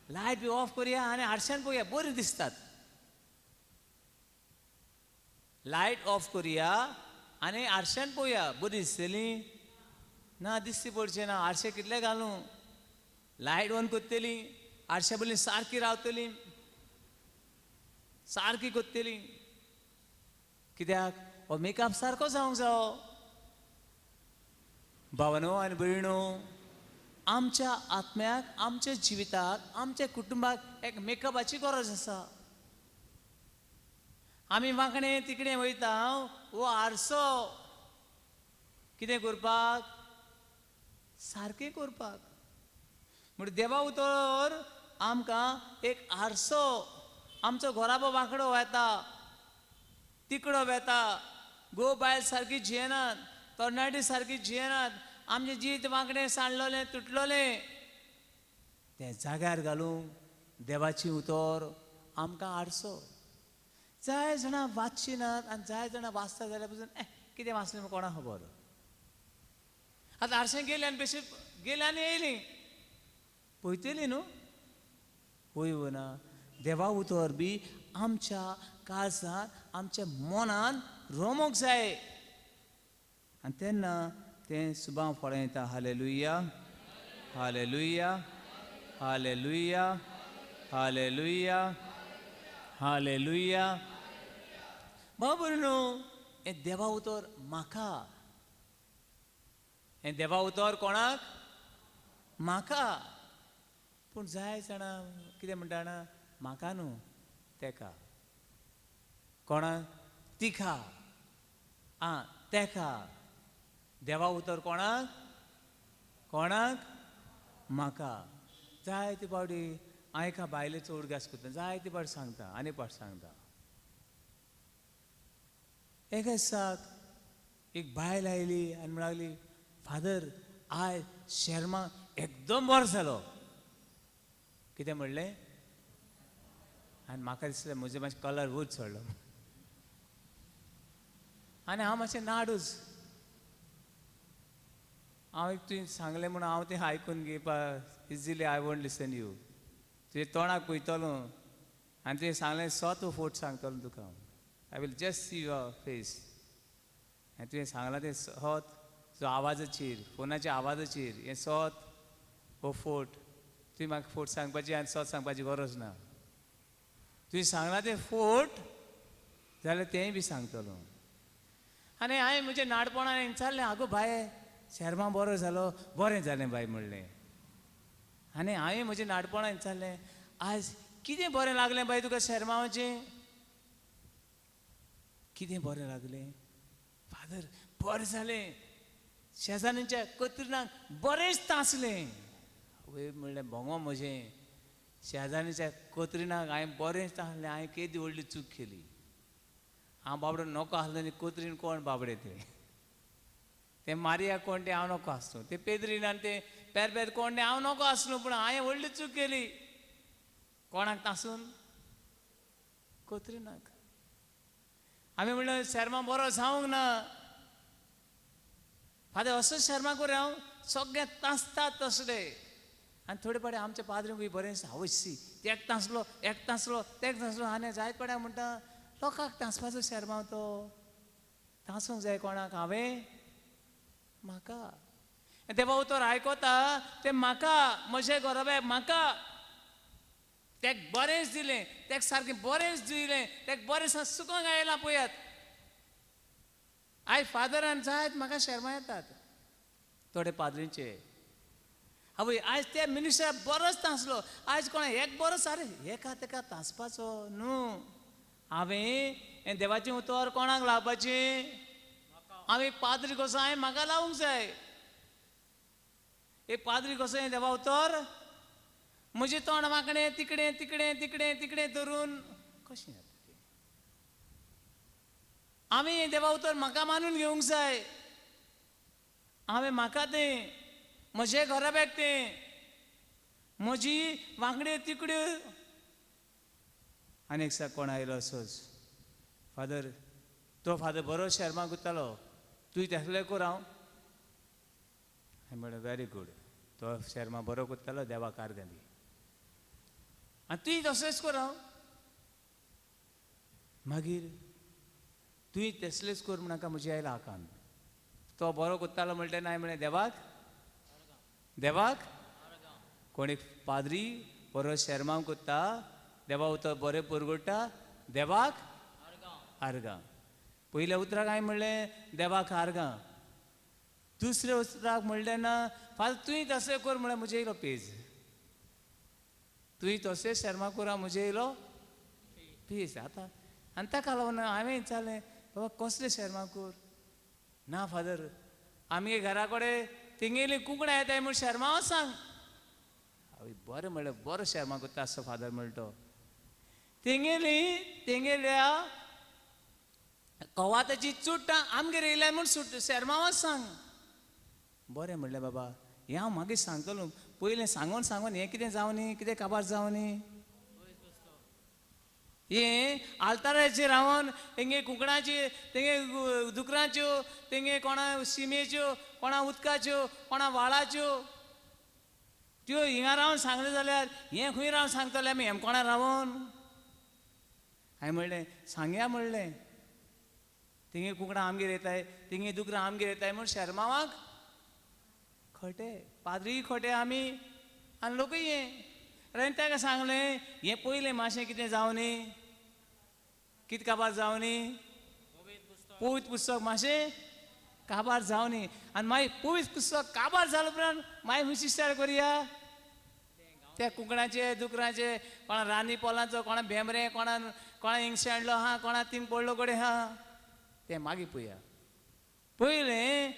Speaker 1: लायट बी ऑफ करुया आनी आरशान पळोवया, बरीं दिसतात. लायट ऑफ करुया आनी आरशान पळोवया, बरी दिसतली ना? दिसती पडचें ना. आरशे कितले घालूं, लायट ऑन करतली, आरशा बरी सारकी रावतली, सारकी करतली. कित्याक हो मेकअप सारको जावंक जावो. भावनो आनी भयणो, आमच्या आत्म्याक, आमच्या जिविताक, आमच्या कुटुंबाक एक मेकअपाची गरज आसा. आमी वांकणे तिकडें वयता, हो आरसो कितें करपाक? सारकें करपाक. म्हण देवा उतर आमकां एक आरसो. आमचो घराबो वांकडो वेता, तिकडो वेता, घोव बायल सारकी जियेनात, तरणाटी सारकी जियेनात, आमचें जिवीत वांकडें सांडलोलें तुटलोलें, तें जाग्यार घालूंक देवाची उतर आमकां आरसो. जाय जाणां वाचची नात आनी जाय जाणां वाचता जाल्यार पसून कितें वाचलें म्हूण कोणाक खबर. आतां आरशें गेलें आनी बेशी गेलें आनी येयलीं, पळयतलीं न्हू, पळय ना. देवा उतर बी आमच्या काळजांत, आमच्या मनान रोमोंक जाय आनी तेन्ना तें सुबां फळां येता. Hallelujah, hallelujah, hallelujah, hallelujah, hallelujah. बाबा न्हू, हें देवा उतर म्हाका, हें देवा उतर कोणाक? म्हाका. पूण जाय जाणां कितें म्हणटा जाणा, म्हाका न्हू तेका. कोणाक? तिका. आं, तेका. देवा उतर कोणाक? कोणाक? म्हाका. जायते फावटी हांव एका बायलेचो उडगास करता, जायते फावट सांगता आनी फावट सांगता. एका दिसाक एक बायल आयली आनी म्हणली, फादर आयज शेर्मा एकदम बरो जालो. कितें म्हणलें? आनी म्हाका दिसलें म्हजें मातशें कलर वयर चडलो आनी हांव मातशें नाडूच. हांव एक तुवें सांगलें म्हणून हांव तें आयकून घेवपा easily I won't listen you. तुजें तोंडाक पळयतलो आनी तुवें सांगलें सत फोट सांगतलो तुका. I will just see your face. आनी तुवें सांगलां तें सत, तुजो आवाजाचेर, फोनाच्या आवाजाचेर हें सत हो फोट. तुवें म्हाका फोट सांगपाची आनी सत सांगपाची गरज ना. तुवें सांगलां तें फोट जाल्यार तेंय बी सांगतलो. आनी हांवें म्हजें नाडपणान विचारलें, आगो बाये शेर्मा बरो जालो, बरें जालें बाय म्हणलें. आनी हांवें म्हजें नाडपणान विचारलें, आयज कितें बरें लागलें बाय तुका शेर्मांवाचें? कितें बरें लागलें? फादर बरें जालें, शेजान्यांच्या कत्रिनाक बरेंच तासलें. वय म्हणलें, भोंगो म्हजें, शेजान्यांच्या कत्रिनाक हांवें बरेंच तासलें. हांवें केदी व्हडली चूक केली. हांव बाबडो नको आसलो न्ही, कोत्रीन कोण बाबडे तें, तें मारिया कोण तें हांव नको आसलो, तें पेद्रीन आनी तें पेरपेर कोण तें हांव नको आसलो, पूण हांवें व्हडली चूक केली. कोणाक तासून? कोत्रिनाक. आमी म्हणलें शर्मा बरो जावंक ना, फादर असो शर्मा करूं हांव सगळें तासतात तसले. आनी थोडे पाडे आमच्या पाद्रींकूय बरें आवश्य तेक तांसलो एक तांसलो तेक तांसलो आनी जायत पाड्या म्हणटा लोकांक तांसपाचो शेरमांव तो तांसूंक जाय कोणाक हांवें म्हाका देवा उतर आयकता तें म्हाका म्हजे घराब्याक म्हाका तेक बरेंच दिलें तेक सारकें बरेंच दिलें तेक बरें सुकोंक आयलां पळयात. आयज फादरान जायत म्हाका शर्मा येतात थोडे पाद्रींचे. आवय आयज ते मिनिस्टर बरोच तांसलो आयज कोणा एक बरो सारे एका तेका तांसपाचो न्हू. हांवें हें देवाचें उतर कोणाक लावपाचें? हांव एक पाद्री कसो हांवें म्हाका लावूंक जाय. एक पाद्री कसो हें देवा उतर म्हजें तोंड वांकडें तिकडें तिकडें तिकडें तिकडें धरून कशें जाता तें? आमी हें देवा उतर म्हाका मानून घेवंक जाय. हांवें म्हाका तें म्हजें घराब्याक तें म्हजी वांकड्यो तिकड्यो. आनी एक कोण आयलो असोच फादर, तो फादर बरो शर्मा गुत्तालो तूं तेसले कोर हांव. हांवें म्हणलें व्हेरी गूड, तो शर्मा बरो कोत्तालो देवाक आर्गां दी आनी तूंय तसलेंच कोर हांव. मागीर तूंय तसलेंच कोर म्हणका म्हजी आयला आकांत. तो बरो कोत्तालो म्हणटा ना हांवें म्हणलें देवाक देवाक कोण एक पाद्री बरो शेरमांव कोत्ता देवा उतर बरें पुरगुट्टा देवाक आर्गां. पयल्या उतराक हांवें म्हणलें देवाक आर्गां, दुसऱ्या उतराक म्हणलें ना फाल्यां तूंय तसलें कर म्हणल्यार म्हजें येयलो पेज, तूंय तशें शर्मा कोरा म्हजें येयलो पेज. आतां आनी ताका लागून हांवें विचारलें बाबा कसलें शर्मा कोर? ना फादर आमगे घरा कडेन तेंगेली कुंकडां येताय म्हूण शर्माव सांग. हांवें बरें म्हणलें बरो शर्मा कोत्ता आसतो फादर म्हणटा तो. तेंगेली तेंगेल्या कवाताची चुट्टां आमगेर येयल्या म्हूण शेरमांवाक सांग. बरें म्हणलें बाबा हें हांव मागीर सांगतलो, पयलें सांगून सांगून हें कितें जावं न्ही कितें काबार जावं न्ही. हें आल्ताराचेर रावन तेंगे कुंकडाची तेंगे दुकराच्यो तेंगे कोणा शिमेच्यो कोणा उदकाच्यो कोणा व्हाळाच्यो त्यो हिंगा रावन सांगलें जाल्यार हें खंय रावन सांगतलें आमी हेमकोणा रावन? हांवें म्हणलें सांगया म्हणलें तेंगे कुकडां आमगेर येताय तेंगे दुकरां आमगेर येताय म्हूण शेरमांवाक खोटे पाद्रीय खोटे आमी आनी लोकूय हें. आनी ताका सांगलें हें पयलें मातशें कितें जावं न्ही कितें काबार जावं न्ही पवित्र पुस्तक मातशें काबार जावं न्ही आनी मागीर पवित्र पुस्तक काबार जाले उपरांत मागीर खंय शिस्तार करुया त्या कुंकडाचे दुकराचे कोणा रानी पोलांचो कोणा भेंब्रे कोणा कोणा हिंग शेणलो आहा कोणा थिंग पडलो कडेन आहा तें मागीर पळया. पयलें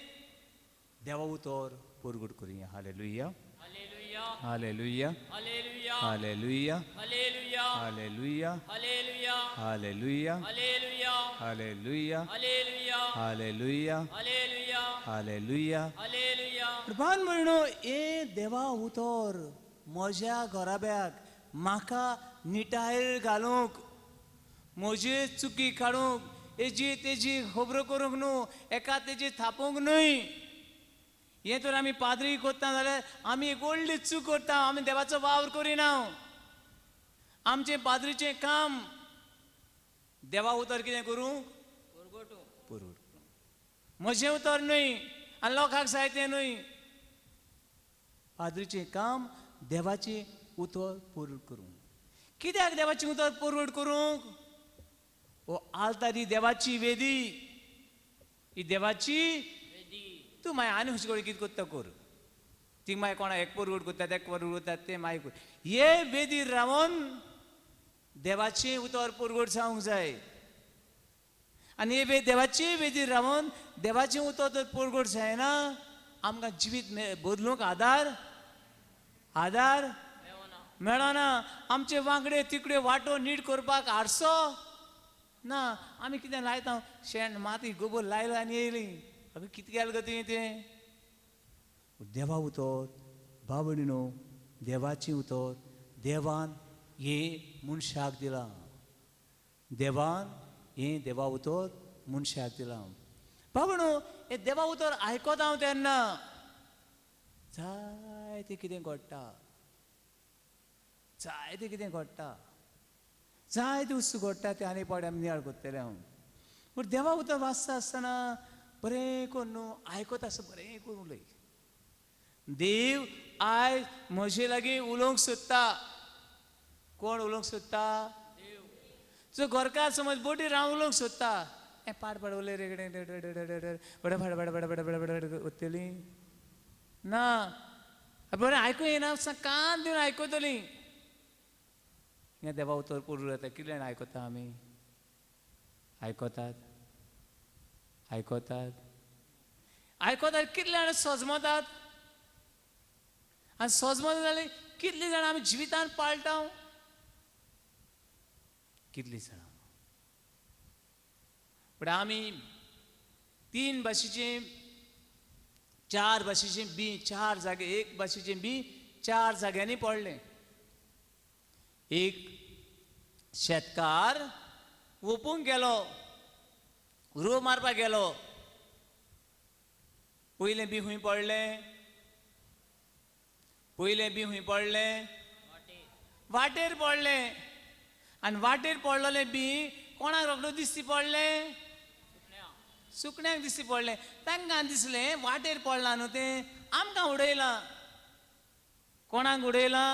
Speaker 1: देवा उतर परगट करुया. Hallelujah hallelujah hallelujah hallelujah hallelujah hallelujah hallelujah hallelujah. भान म्हणू ए देवा उतर म्हज्या घराब्याक म्हाका निटायर घालूंक म्हजी चुकी काडूंक हेजी तेजी खबरो करूंक न्हू एका तेजी थापूंक न्हय. हें तर आमी पाद्री कोत्ता जाल्यार आमी एक व्हडली चूक करता, आमी देवाचो वावर करिना. आमचें पाद्रीचें काम देवा उतर कितें करूंक पुरवट म्हजें उतर न्हय आनी लोकांक जाय तें न्हय. पाद्रीचें काम देवाचें उतर पुरवट करूंक. कित्याक देवाचें उतर पुरवट करूंक? हो आल्तार ही देवाची वेदी, ही देवाची. तूं मागीर आनी खंयचे कडेन कितें कोत्ता कर, ती मागीर कोणा एक परगट करता तेक परगट करता तें मागीर कर. हे वेदीर रावन देवाचें उतर परगट जावंक जाय आनी हे देवाचे वेदीर रावन देवाचें उतर तर परगट जायना आमकां जिवीत बदलूंक आदार आदार मेळना. आमचे वांगडे तिकडे वांटो नीट करपाक आरसो ना. आमी कितें लायता शेण माती गोबर लायलो आनी येयली. अगं कितें केलें गो तुवें तें? देवा उतर बाबडिनो देवाचें उतर देवान हें मनशाक दिलां, देवान हें देवा उतर मनशाक दिलां. बाबडो हें देवा उतर आयकता हांव तेन्ना जायतें कितें घडटा. जायतें कितें घडटा, जायते वस्तू घडटा, ते आनी पावटी आमी नियाळ करतले हांव. पूण देवा उतर वाचता आसतना बरें करून न्हू आयकता आसतना बरें करून उलय. देव आयज म्हजे लागीं उलोवंक सोदता. कोण उलोवंक सोदता? तुजो घरकार समज बोटीर हांव उलोवंक सोदता, हें पाड पाड उलय रे बडे फाड बडे बडे बडे बडे बडे वतली ना, बरें आयकूं येना, कान दिवन आयकतली. हिंगा देवा उतर पुरो जाता. कितले जाण आयकता आमी? आयकतात आयकतात आयकतात. कितले जाण सजमतात? आनी सजमत जाल्यार कितली जाणां आमी जिवितान पाळटा? कितली जाणां? पूण आमी 3 भाशेचें 4 भाशेचें बी 4 जागे, 1 भाशेचें बी 4 जाग्यांनी पडलें. एक शेतकार वोपूंक गेलो, रोव मारपाक गेलो. पयलें बी खंय पडलें? पयलें बी खंय पडलें? वाटेर पडलें. आनी वाटेर पडलेलें बी कोणाक रोखडो दिसती पडलें? सुकण्याक दिसती पडलें. तांकां दिसलें वाटेर पडलां न्हू तें, आमकां उडयलां. कोणाक उडयलां?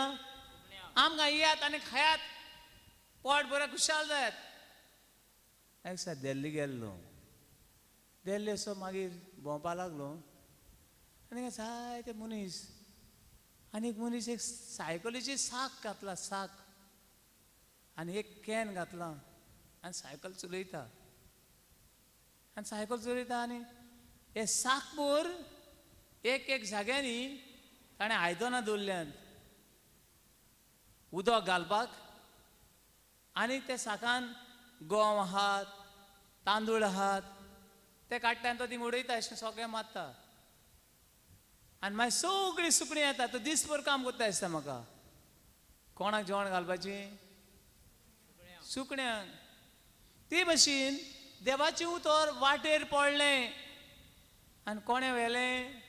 Speaker 1: आमकां येयात आनी खायात, पोट बरें खुशाल जायात. एक दिसा दिल्ली गेल्लो, दिल्ली असो मागीर भोंवपा लागलो आनी जायते मनीस, आनी एक मनीस एक सायकलीची साक घातला, साक आनी एक can घातला आनी सायकल चलयता, आनी सायकल चलयता आनी हे साकभर एक एक जाग्यांनी ताणें आयदनां दवरल्यांत उदक घालपाक, आनी त्या साकान गंव आहात, तांदूळ आहात, ते काडटा आनी तो थिंग उडयता, अशें सगळें मारता. आनी मागीर सगळीं सुकणीं येता. तो दीसभर काम करता दिसता म्हाका. कोणाक जेवण घालपाचें? सुकण्यांक. ते भशेन देवाचें उतर वाटेर पडलें आनी कोणें व्हेलें?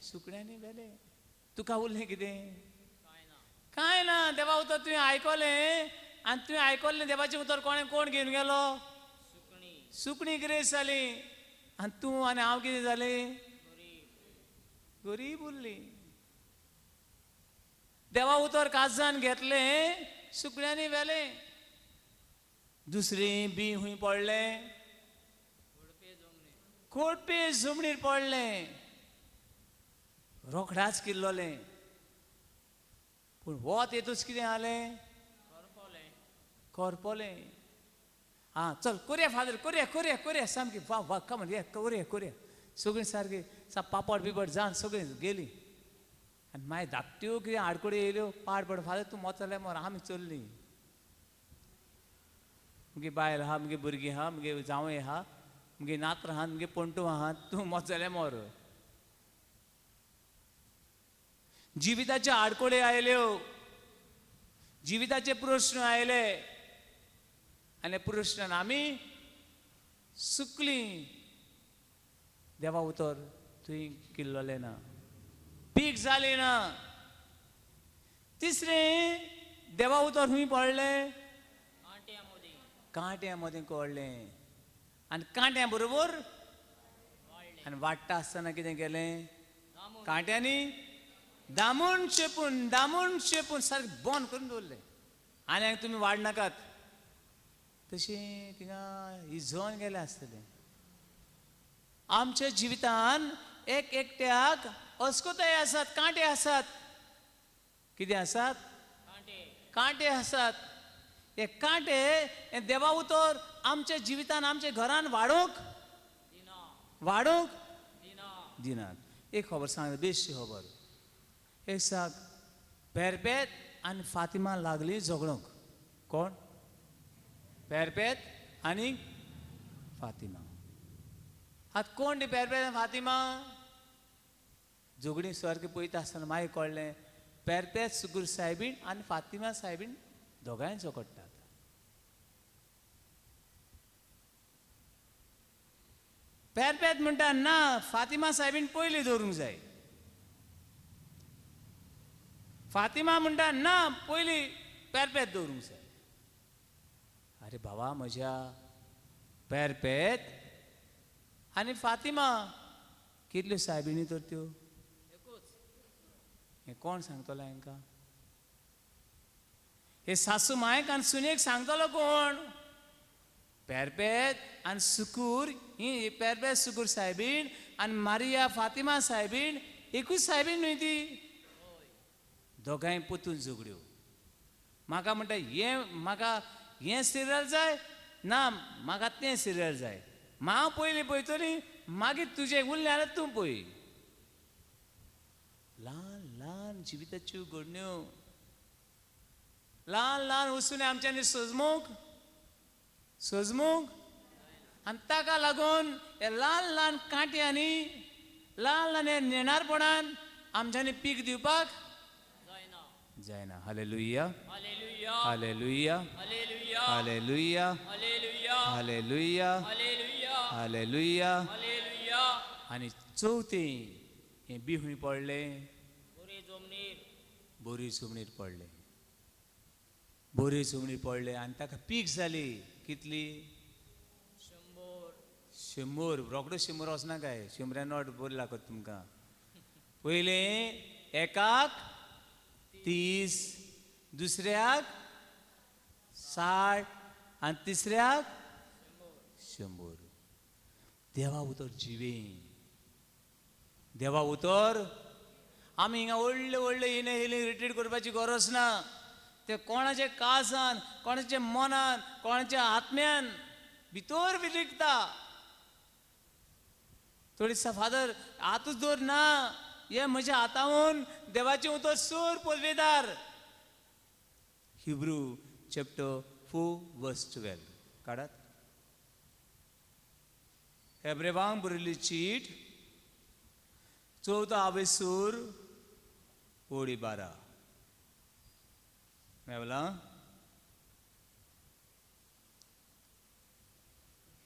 Speaker 1: सुकण्यांनी व्हेलें. तुका उरलें कितें? कांय ना. देवा उतर तुवें आयकलें आनी तुवें आयकलें देवाचें उतर कोणें कोण घेवन गेलो? सुकणी ग्रेस जाली. आनी तूं आनी हांव कितें जालें? गरीब उरली. देवा उतर काजान घेतलें, सुकण्यांनी व्हेलें. दुसरें बी खंय पडलें? कोडपे जमनीर पडलें. रोखडाच किल्लोलें. पूण वत येतूच कितें जालें? करपलें. आं चल कोरया फादर, कोरया कोरया कोरया, सामकी वा वा कमन या कोरया कोरया. सगळीं सारकी सा पापड बिपड जावन सगळीं गेलीं. आनी मागीर धाकट्यो कितें आडकड्यो येयल्यो, पाड पड फादर तूं मोत जाल्यार मर, आमी चल्लीं. मुगे बायल आहा, मुगे भुरगीं आहा, मुगे जावंय आहा, मुगे नात्र आहा, मुगे पणटू आहा, तूं मोत जाल्यार मर. जिविताचे आडकोडे आयल्यो, जिविताचे प्रश्न आयले आनी प्रश्नान आमी सुकलीं. देवा उतर तुवें किल्लोलें ना, पीक जालें ना. तिसरें देवा उतर खंय पडलें? कांट्या मदीं पडलें. आनी कांट्या बरोबर आनी वाडटा आसतना कितें केलें? कांट्यांनी दामून चेपून दामून चेपून सारकें बंद करून दवरलें. आनी तुमी वाडनाकात. तशें थिंगा इजोवन गेलें आसतलें. आमच्या जिवितान एक एकट्याक अस्कोताय आसात, कांटे आसात. कितें आसात? कांटे आसात. हे कांटे हे देवा उतर आमच्या जिवितान आमच्या घरान वाडोवंक वाडोवंक दिनात. एक खबर सांग, बेश्टी खबर. एक साक पेरपेत आनी फातिमा लागली झगडोंक. कोण? पेरपेत आनी फातिमा. आतां कोण ती पेरपेत आनी फातिमा? झगडीं सारकें पळयता आसतना मागीर कळ्ळें पेरपेत सुगूर सायबीण आनी फातिमा सायबीण दोगांय झगडटात. पेरपेत म्हणटा ना, फातिमा सायबीण पयलीं दवरूंक जाय. फातिमा म्हणटा ना पयलीं पेरपेत दवरूंक जाय. अरे बाबा म्हज्या, पेरपेत आनी फातिमा कितल्यो सायबिणी तर त्यो? हें कोण सांगतलो हांकां? हे सासू मायक आनी सुनेक सांगतलो कोण? पेरपेत आनी सुकूर ही पेरपेत सुकूर सायबीण आनी मारिया फातिमा सायबीण एकूच सायबीण न्हय ती. दोगांय पोतून झगड्यो. म्हाका म्हणटा हें म्हाका हें सिरियल जाय ना म्हाका तें सिरियल जाय. हांव पयलीं पळयतली मागीर तुजें उरलें जाल्यार तूं पळय. ल्हान ल्हान जिविताच्यो घडण्यो, ल्हान ल्हान वस्तूंनी आमच्यांनी सजमूंक सजमूंक आनी ताका लागून हे ल्हान ल्हान कांट्यांनी ल्हान ल्हान हे नेणारपणान आमच्यांनी पीक दिवपाक जायना. Hallelujah, hallelujah, hallelujah, hallelujah, hallelujah. आनी चवथें हें बी खंय पडलें? बोरी जमनीर पडलें. बोरी जमनीर पडलें आनी ताका पीक जाली. कितली? 100. रोकडो 100 वचना काय? 100 नोट बरी लागत तुमकां. पयलें एकाक 30, दुसऱ्याक 60 आनी तिसऱ्याक 100. देवा उतर जिवें, देवा उतर. आमी हिंगा व्हडले व्हडले हिने हिलींग रिट्रीट करपाची गरज ना. ते कोणाच्या काळजान, कोणाच्या मनान, कोणाच्या आत्म्यान भितर विलिगता. थोडी फादर हातूच दवर ना, हे म्हज्या हाताहून देवाचें उतर सूर पदवेदार. हिब्रू चॅप्टर 4 वर्स 12 काडात. हेब्रेवांक बरयल्ली चीट 4 आवेसूर ओडी 12 मेवला.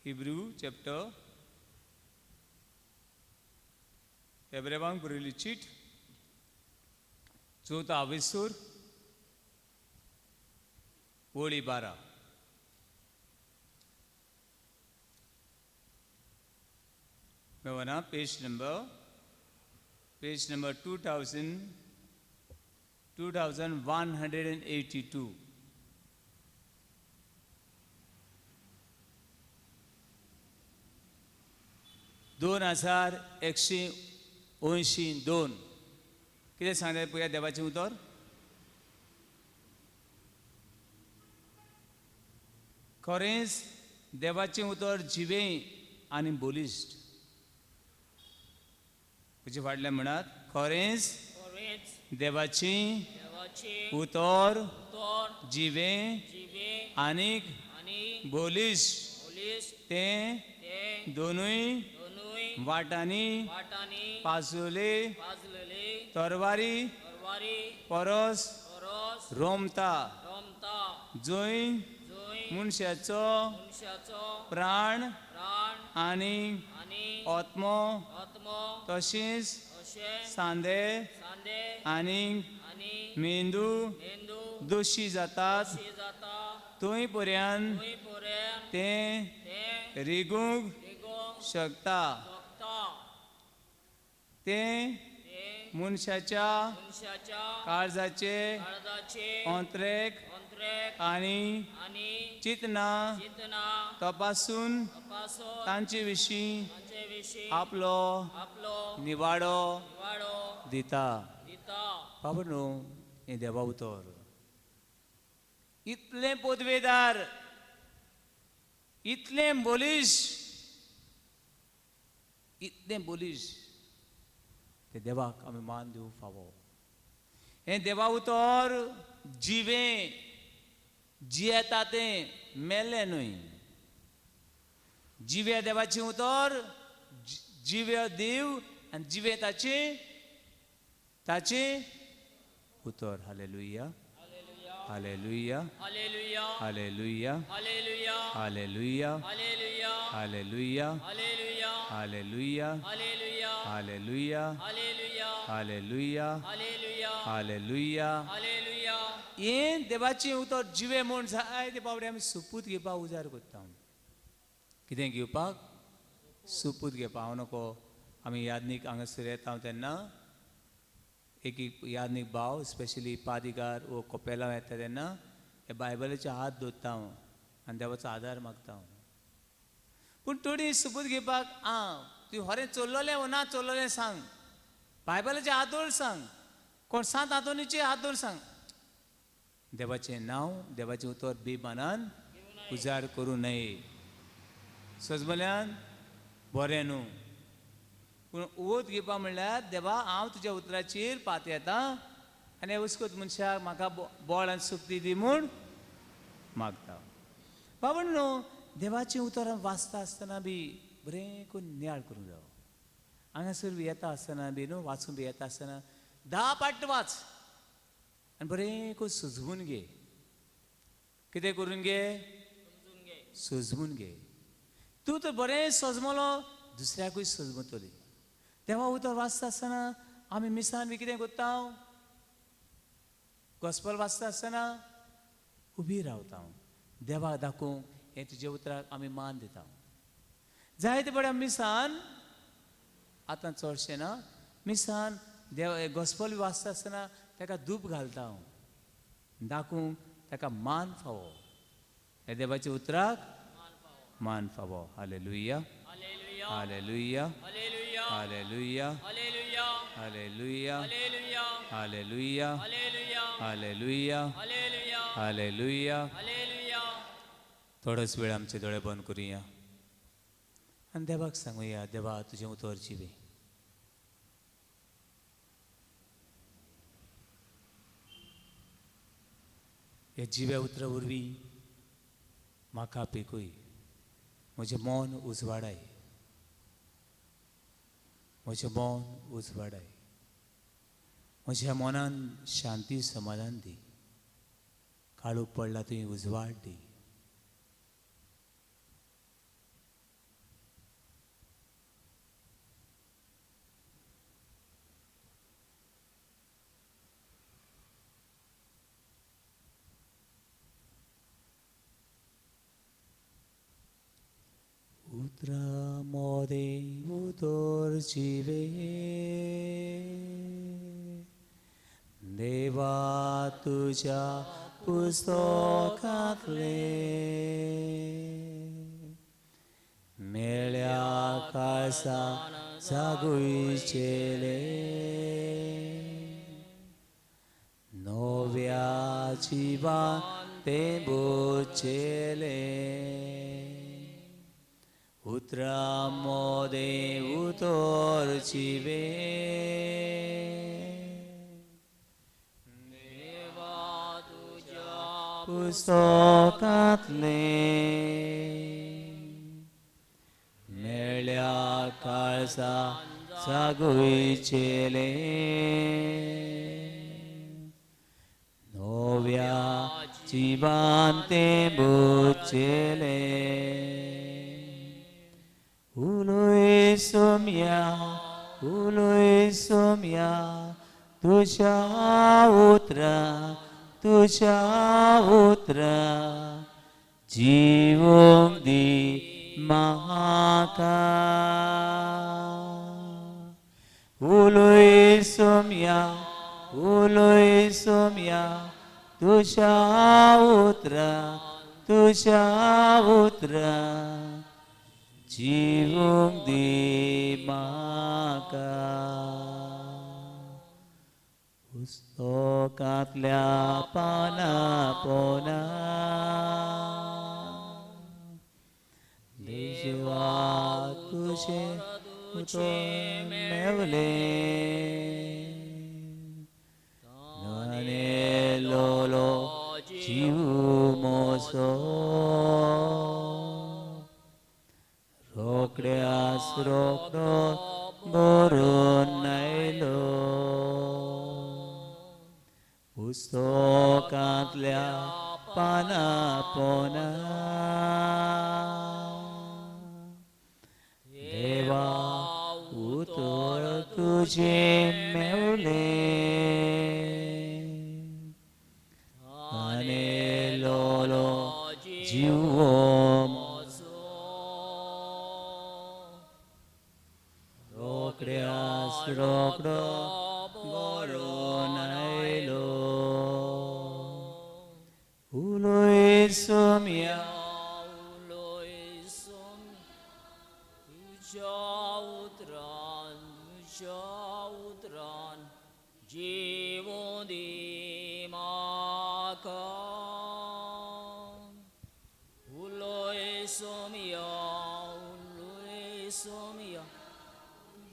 Speaker 1: हिब्रू चॅप्टर हेब्रेवांक बरयल्ली चीट 4 आवेसूर ओळी 12. मेवना पेज नंबर 2182. 2182. कितें सांगता पळया देवाचें उतर. खरेंच देवाचें उतर जिवें आनी बलिश्ट. तुजे फाटल्यान म्हणात, खरेंच देवाचें उतर जिवें आनीक बलिश्ट, तें दोनूय वाटांनी पाजले तरवारी परस रोमता, जंय मनशाचो प्राण आनी आत्मो तशेंच सांदे आनी मेंदू दोशी जातात थंय पर्यंत तें रिगूंक शकता. तें मनशाच्या काळजाचे अंतरेक आनी चिंतना तपासून तांचे विशीं आपलो निवाडो दिता. बाबा न्हू हें देवा उतर इतलें पदवेदार, इतलें बलिश, इतलें बलिश ते देवाक आमी मान दिवंक फावो. हें देवा उतर जिवें, जियेता तें, मेलें न्हय. जिव्या देवाचें उतर जिव्या देव आनी जिवें ताचें ताचें उतर. Hallelujah, hallelujah, hallelujah, hallelujah, hallelujah, hallelujah, hallelujah, hallelujah, hallelujah.
Speaker 2: Hallelujah.
Speaker 1: हें देवाचें उतर जिवें म्हूण जायते फावटी आमी सुपूत घेवपाक उजार करता. कितें घेवपाक? सुपूत घेवपाक. हांव नको आमी यादनीक हांगासर येता तेन्ना एक एक यादनीक भाव स्पेशली पादिगार वो कोपेलांव येता तेन्ना हे बायबलाचे हात दवरता हांव आनी देवाचो आदार मागता हांव. पूण थोडी सुपूत घेवपाक आं तुवें खरें चल्लोलें वो ना चल्लोलें सांग, बायबलाचे हात दवर सांग, कोण सांत आंतोनीचे हात दवर सांग. देवाचें नांव देवाचें उतर बेमानान उजार करूं नये. सजमल्यान बरें न्हू, पूण ओत घेवपा म्हणल्यार देवा हांव तुज्या उतराचेर पात येता आनी वस्कोत मनशाक म्हाका बळ आनी सुक्ती दी म्हूण मागता. बाबा न्हू देवाचें उतर वाचता आसतना बी बरें करून नियाळ करूंक जावो. हांगासर बी येता आसतना बी न्हू वाचूंक बी येता आसतना 10 पाट वाच आनी बरें करून सजवून घे. कितें करून घे? सजवून घे. तूं तर बरें सजमलो दुसऱ्याकूय सजमतली. देवा उतर वाचता आसतना आमी मिसान बी कितें करता? गॉस्पल वाचता आसतना उबी रावता देवाक दाखोवंक हें तुज्या उतराक आमी मान दिता. जायते बऱ्या मिसान आतां चडशें ना मिसान देव गॉस्पल बी वाचता आसतना ताका धूप घालता हांव दाखोवंक ताका मान फावो. ह्या देवाच्या उतराक मान फावो. Hallelujah. Hallelujah. Hallelujah. Hallelujah. Hallelujah. Hallelujah. Hallelujah. थोडोच वेळ आमचे दोळे बंद करुया आनी देवाक सांगुया, देवा तुजें उतर जिवें. ह्या जिव्या उतरा वरवीं म्हाका पिकय, म्हजें मन उजवाडाय, म्हजें मन उजवाडाय, म्हज्या मनान शांती समाधान दी, काळोख पडला तुवें उजवाड दी. उतरा मोदें उतर जिवे देवा तुज्या पुस्तकांतलें मेळ्या काळसा जागुयचेलें नव्या जिवान तें बुचेलें. उतरा मोदें उतर जिवे
Speaker 2: देवा तुज्या
Speaker 1: पुस्तकांतलें मेळ्या काळसा जागुयचेलें नव्या जिवान तें बुचेलें. उलय सोम्या उलय सोम्या तुज्या उतरा तुज्या उतरा जिवोंक दी म्हाका. उलय सोम्या उलय सोम्या तुज्या उतरा तुज्या उतरा जिवोंक दी म्हाका. पुस्तकांतल्या पाना पोना देवा तुजें उतर मेवलें ननेलोलो जीव मोसो रोकड्यास रोकडो भरून आयलो. पुस्तकांतल्या पाना पोना देवा उतर तुजें मेवलें.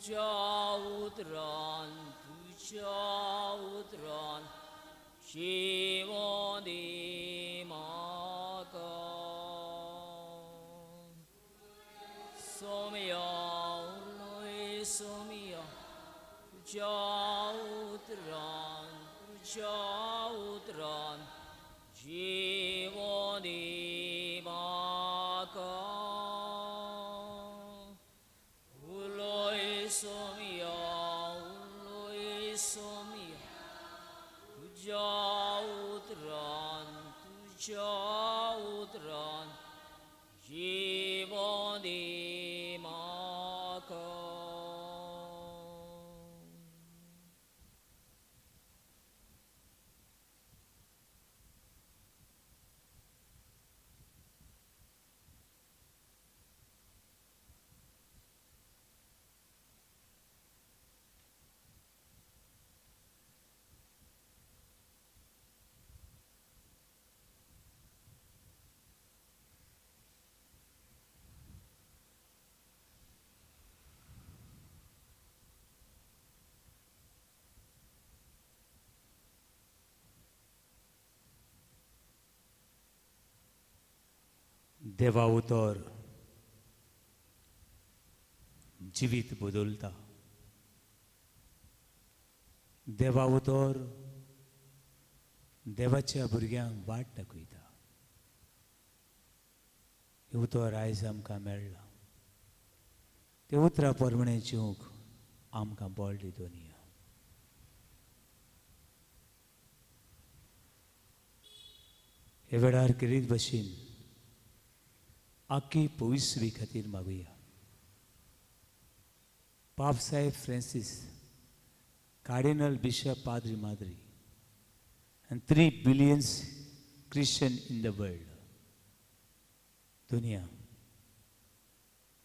Speaker 2: तुज्या उतरान तुज्या उतरान जिवो दी म्हाका. सोमया उलय सोमया तुज्या उतरान तुज्या उतरान जिवो दी म्हाका. उलय सोमया उलय सोमया तुज्या उतरान तुज्या उतरान जिवो दी म्हाका.
Speaker 1: देवा उतर जिवीत बदलता. देवा उतर देवाच्या भुरग्यांक वाट दाखयता. हें उतर आयज आमकां मेळ्ळां. ते उतरा प्रमाणें जिवंक आमकां बळ दी दोनया. हे वेळार केरीत भशेन आख्खी पविसवी खातीर मागुया. पाप साहेब फ्रांसीस, कार्डिनल बिशप, पाद्री माद्री आनी 3 billions Christian in the world. दुनिया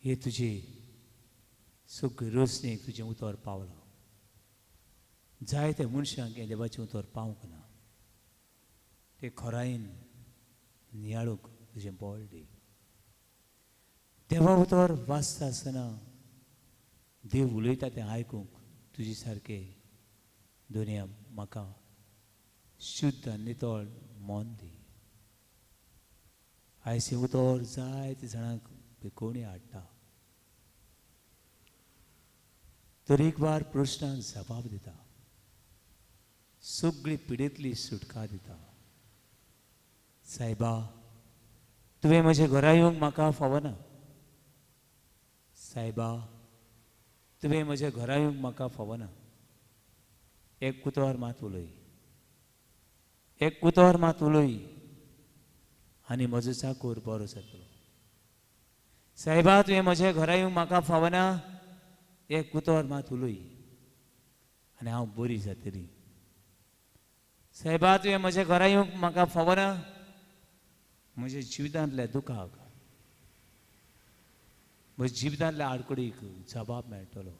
Speaker 1: हे तुजी सगळी रोसणेक तुजें उतर पावलां. जायते मनशांक हें देवाचें उतर पावंक ना. ते खोरायेन नियाळूंक तुजें बळ दी. देवा उतर वाचता आसतना देव उलयता तें आयकूंक तुजे सारकें दुनिया म्हाका शुद्ध आनी नितळ मन दी. आयज हें उतर जायते जाणांक कोणी हाडटा तर एक वार प्रश्नांक जबाब दिता, सगळी पिडेंतली सुटका दिता. सायबा तुवें म्हज्या घरा येवंक म्हाका फावना. सायबा तुवें म्हज्या घरा येवंक म्हाका फावना. एक उतर मात उलय, एक उतर मात उलय आनी म्हजो चाकूर बरो जातलो. सायबा तुवें म्हज्या घरा येवंक म्हाका फावना. एक उतर मात उलय आनी हांव बरी जातली. सायबा तुवें म्हज्या घरा येवंक म्हाका फावना. म्हज्या जिवितांतल्या दुखाक, म्हज्या जिवितांतल्या आडखळीक जबाब मेळटलो.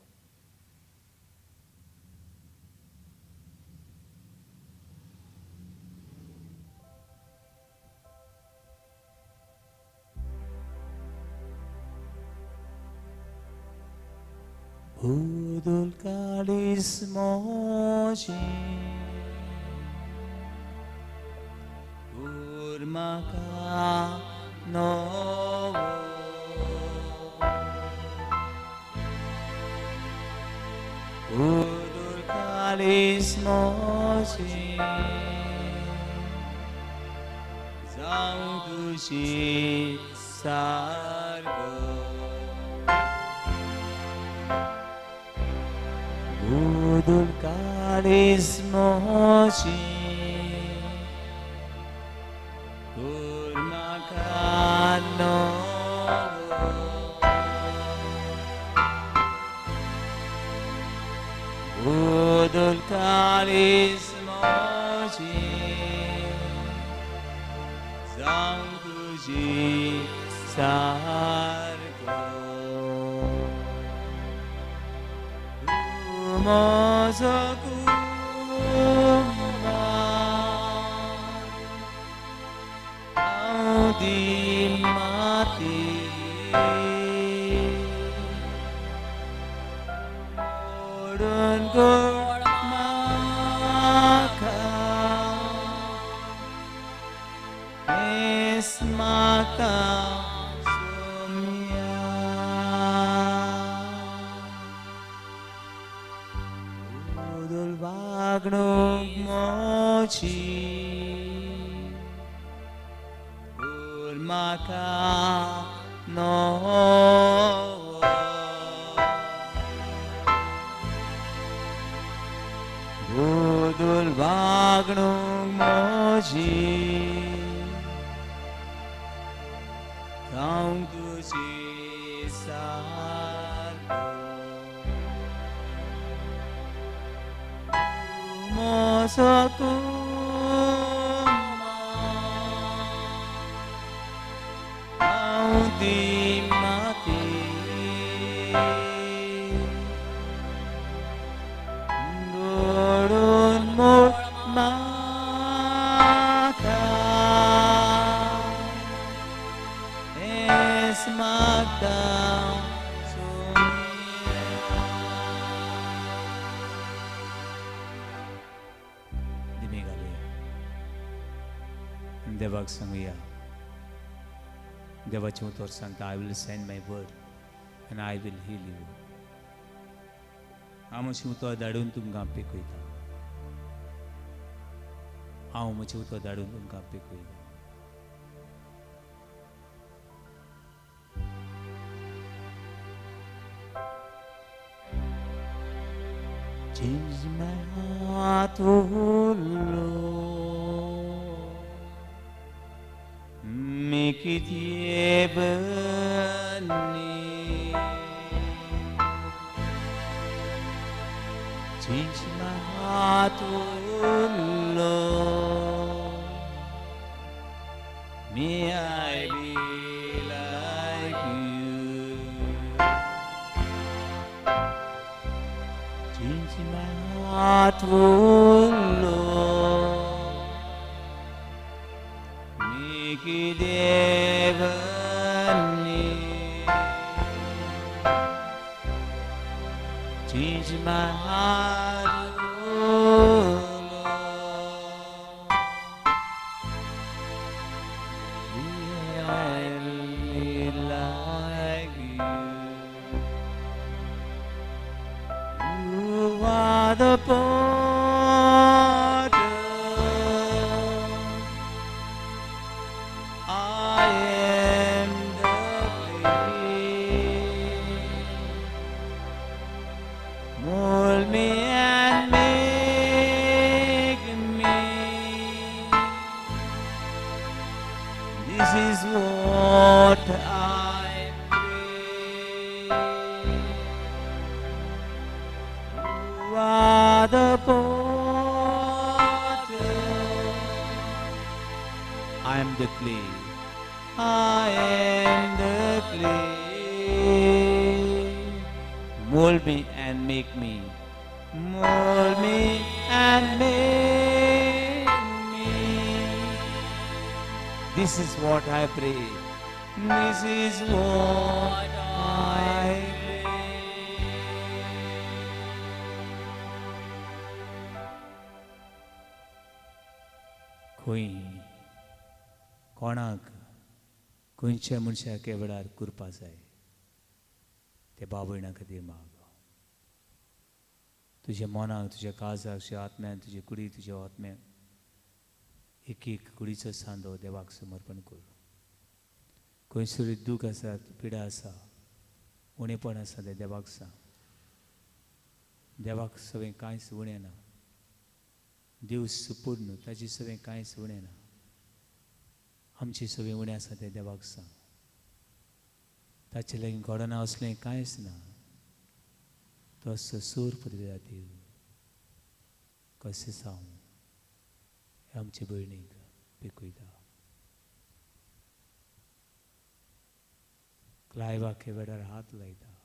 Speaker 1: Budul kalis moji Urmaka novo Budul kalis moji Zaun tuji sargo Budul kalis moji Kurmakano Budul kalis moji Zangtuji sargo S मागता सोम्या. बदल वागणूक मोची पूर म्हाका नवो. बदल वागणूक मोजी जावंक तुजी सारको. म्हजो कुमा हांव ती माती. घडोवन मोड म्हाका एस मागता सोम्या. दिमी घालुया आनी देवाक सांगुया. देवाचें उतर सांगता, "I will send my word and I will heal you." हांव म्हजें उतर धाडून तुमकां पिकयता. हांव म्हजें उतर धाडून तुमकां पिकयता. Change my heart, oh Lord. Make it heavenly. Change my heart, oh Lord. May I be like you. Change my heart, oh Lord. Make it heavenly. Change my heart, oh Lord. May I be like you. You are the potter. I am the clay. Mold me and make me. This is what I pray. You are the potter. I am the clay. I am the clay. Mold me and make me. Mold me and make me. This is what I pray. This is what I pray. खंय कोणाक खंयच्या मनशाक ह्या वेळार कृपा जाय ते भाव भयणा खातीर माग. तुज्या मनाक, तुज्या काळजाक, तुज्या आत्म्यान, तुजे कुडी, तुज्या आत्म्याक एक एक कुडीचो सांदो देवाक समर्पण कर. खंयसरूय दूख आसा, पिडा आसा, उणेपण आसा, तें देवाक सांग. देवाक सगळें कांयच उणें ना. देव सुपूर्ण, ताजी सगळें कांयच उणें ना. आमची सगळीं उणें आसा तें देवाक सांग. ताचे लागीं घडना असलें कांयच ना. तो सूर पुरयता देव. कशें जावं हे आमचे भयणीक पिकयता. क्लायवाक हे वेळार हात लायता.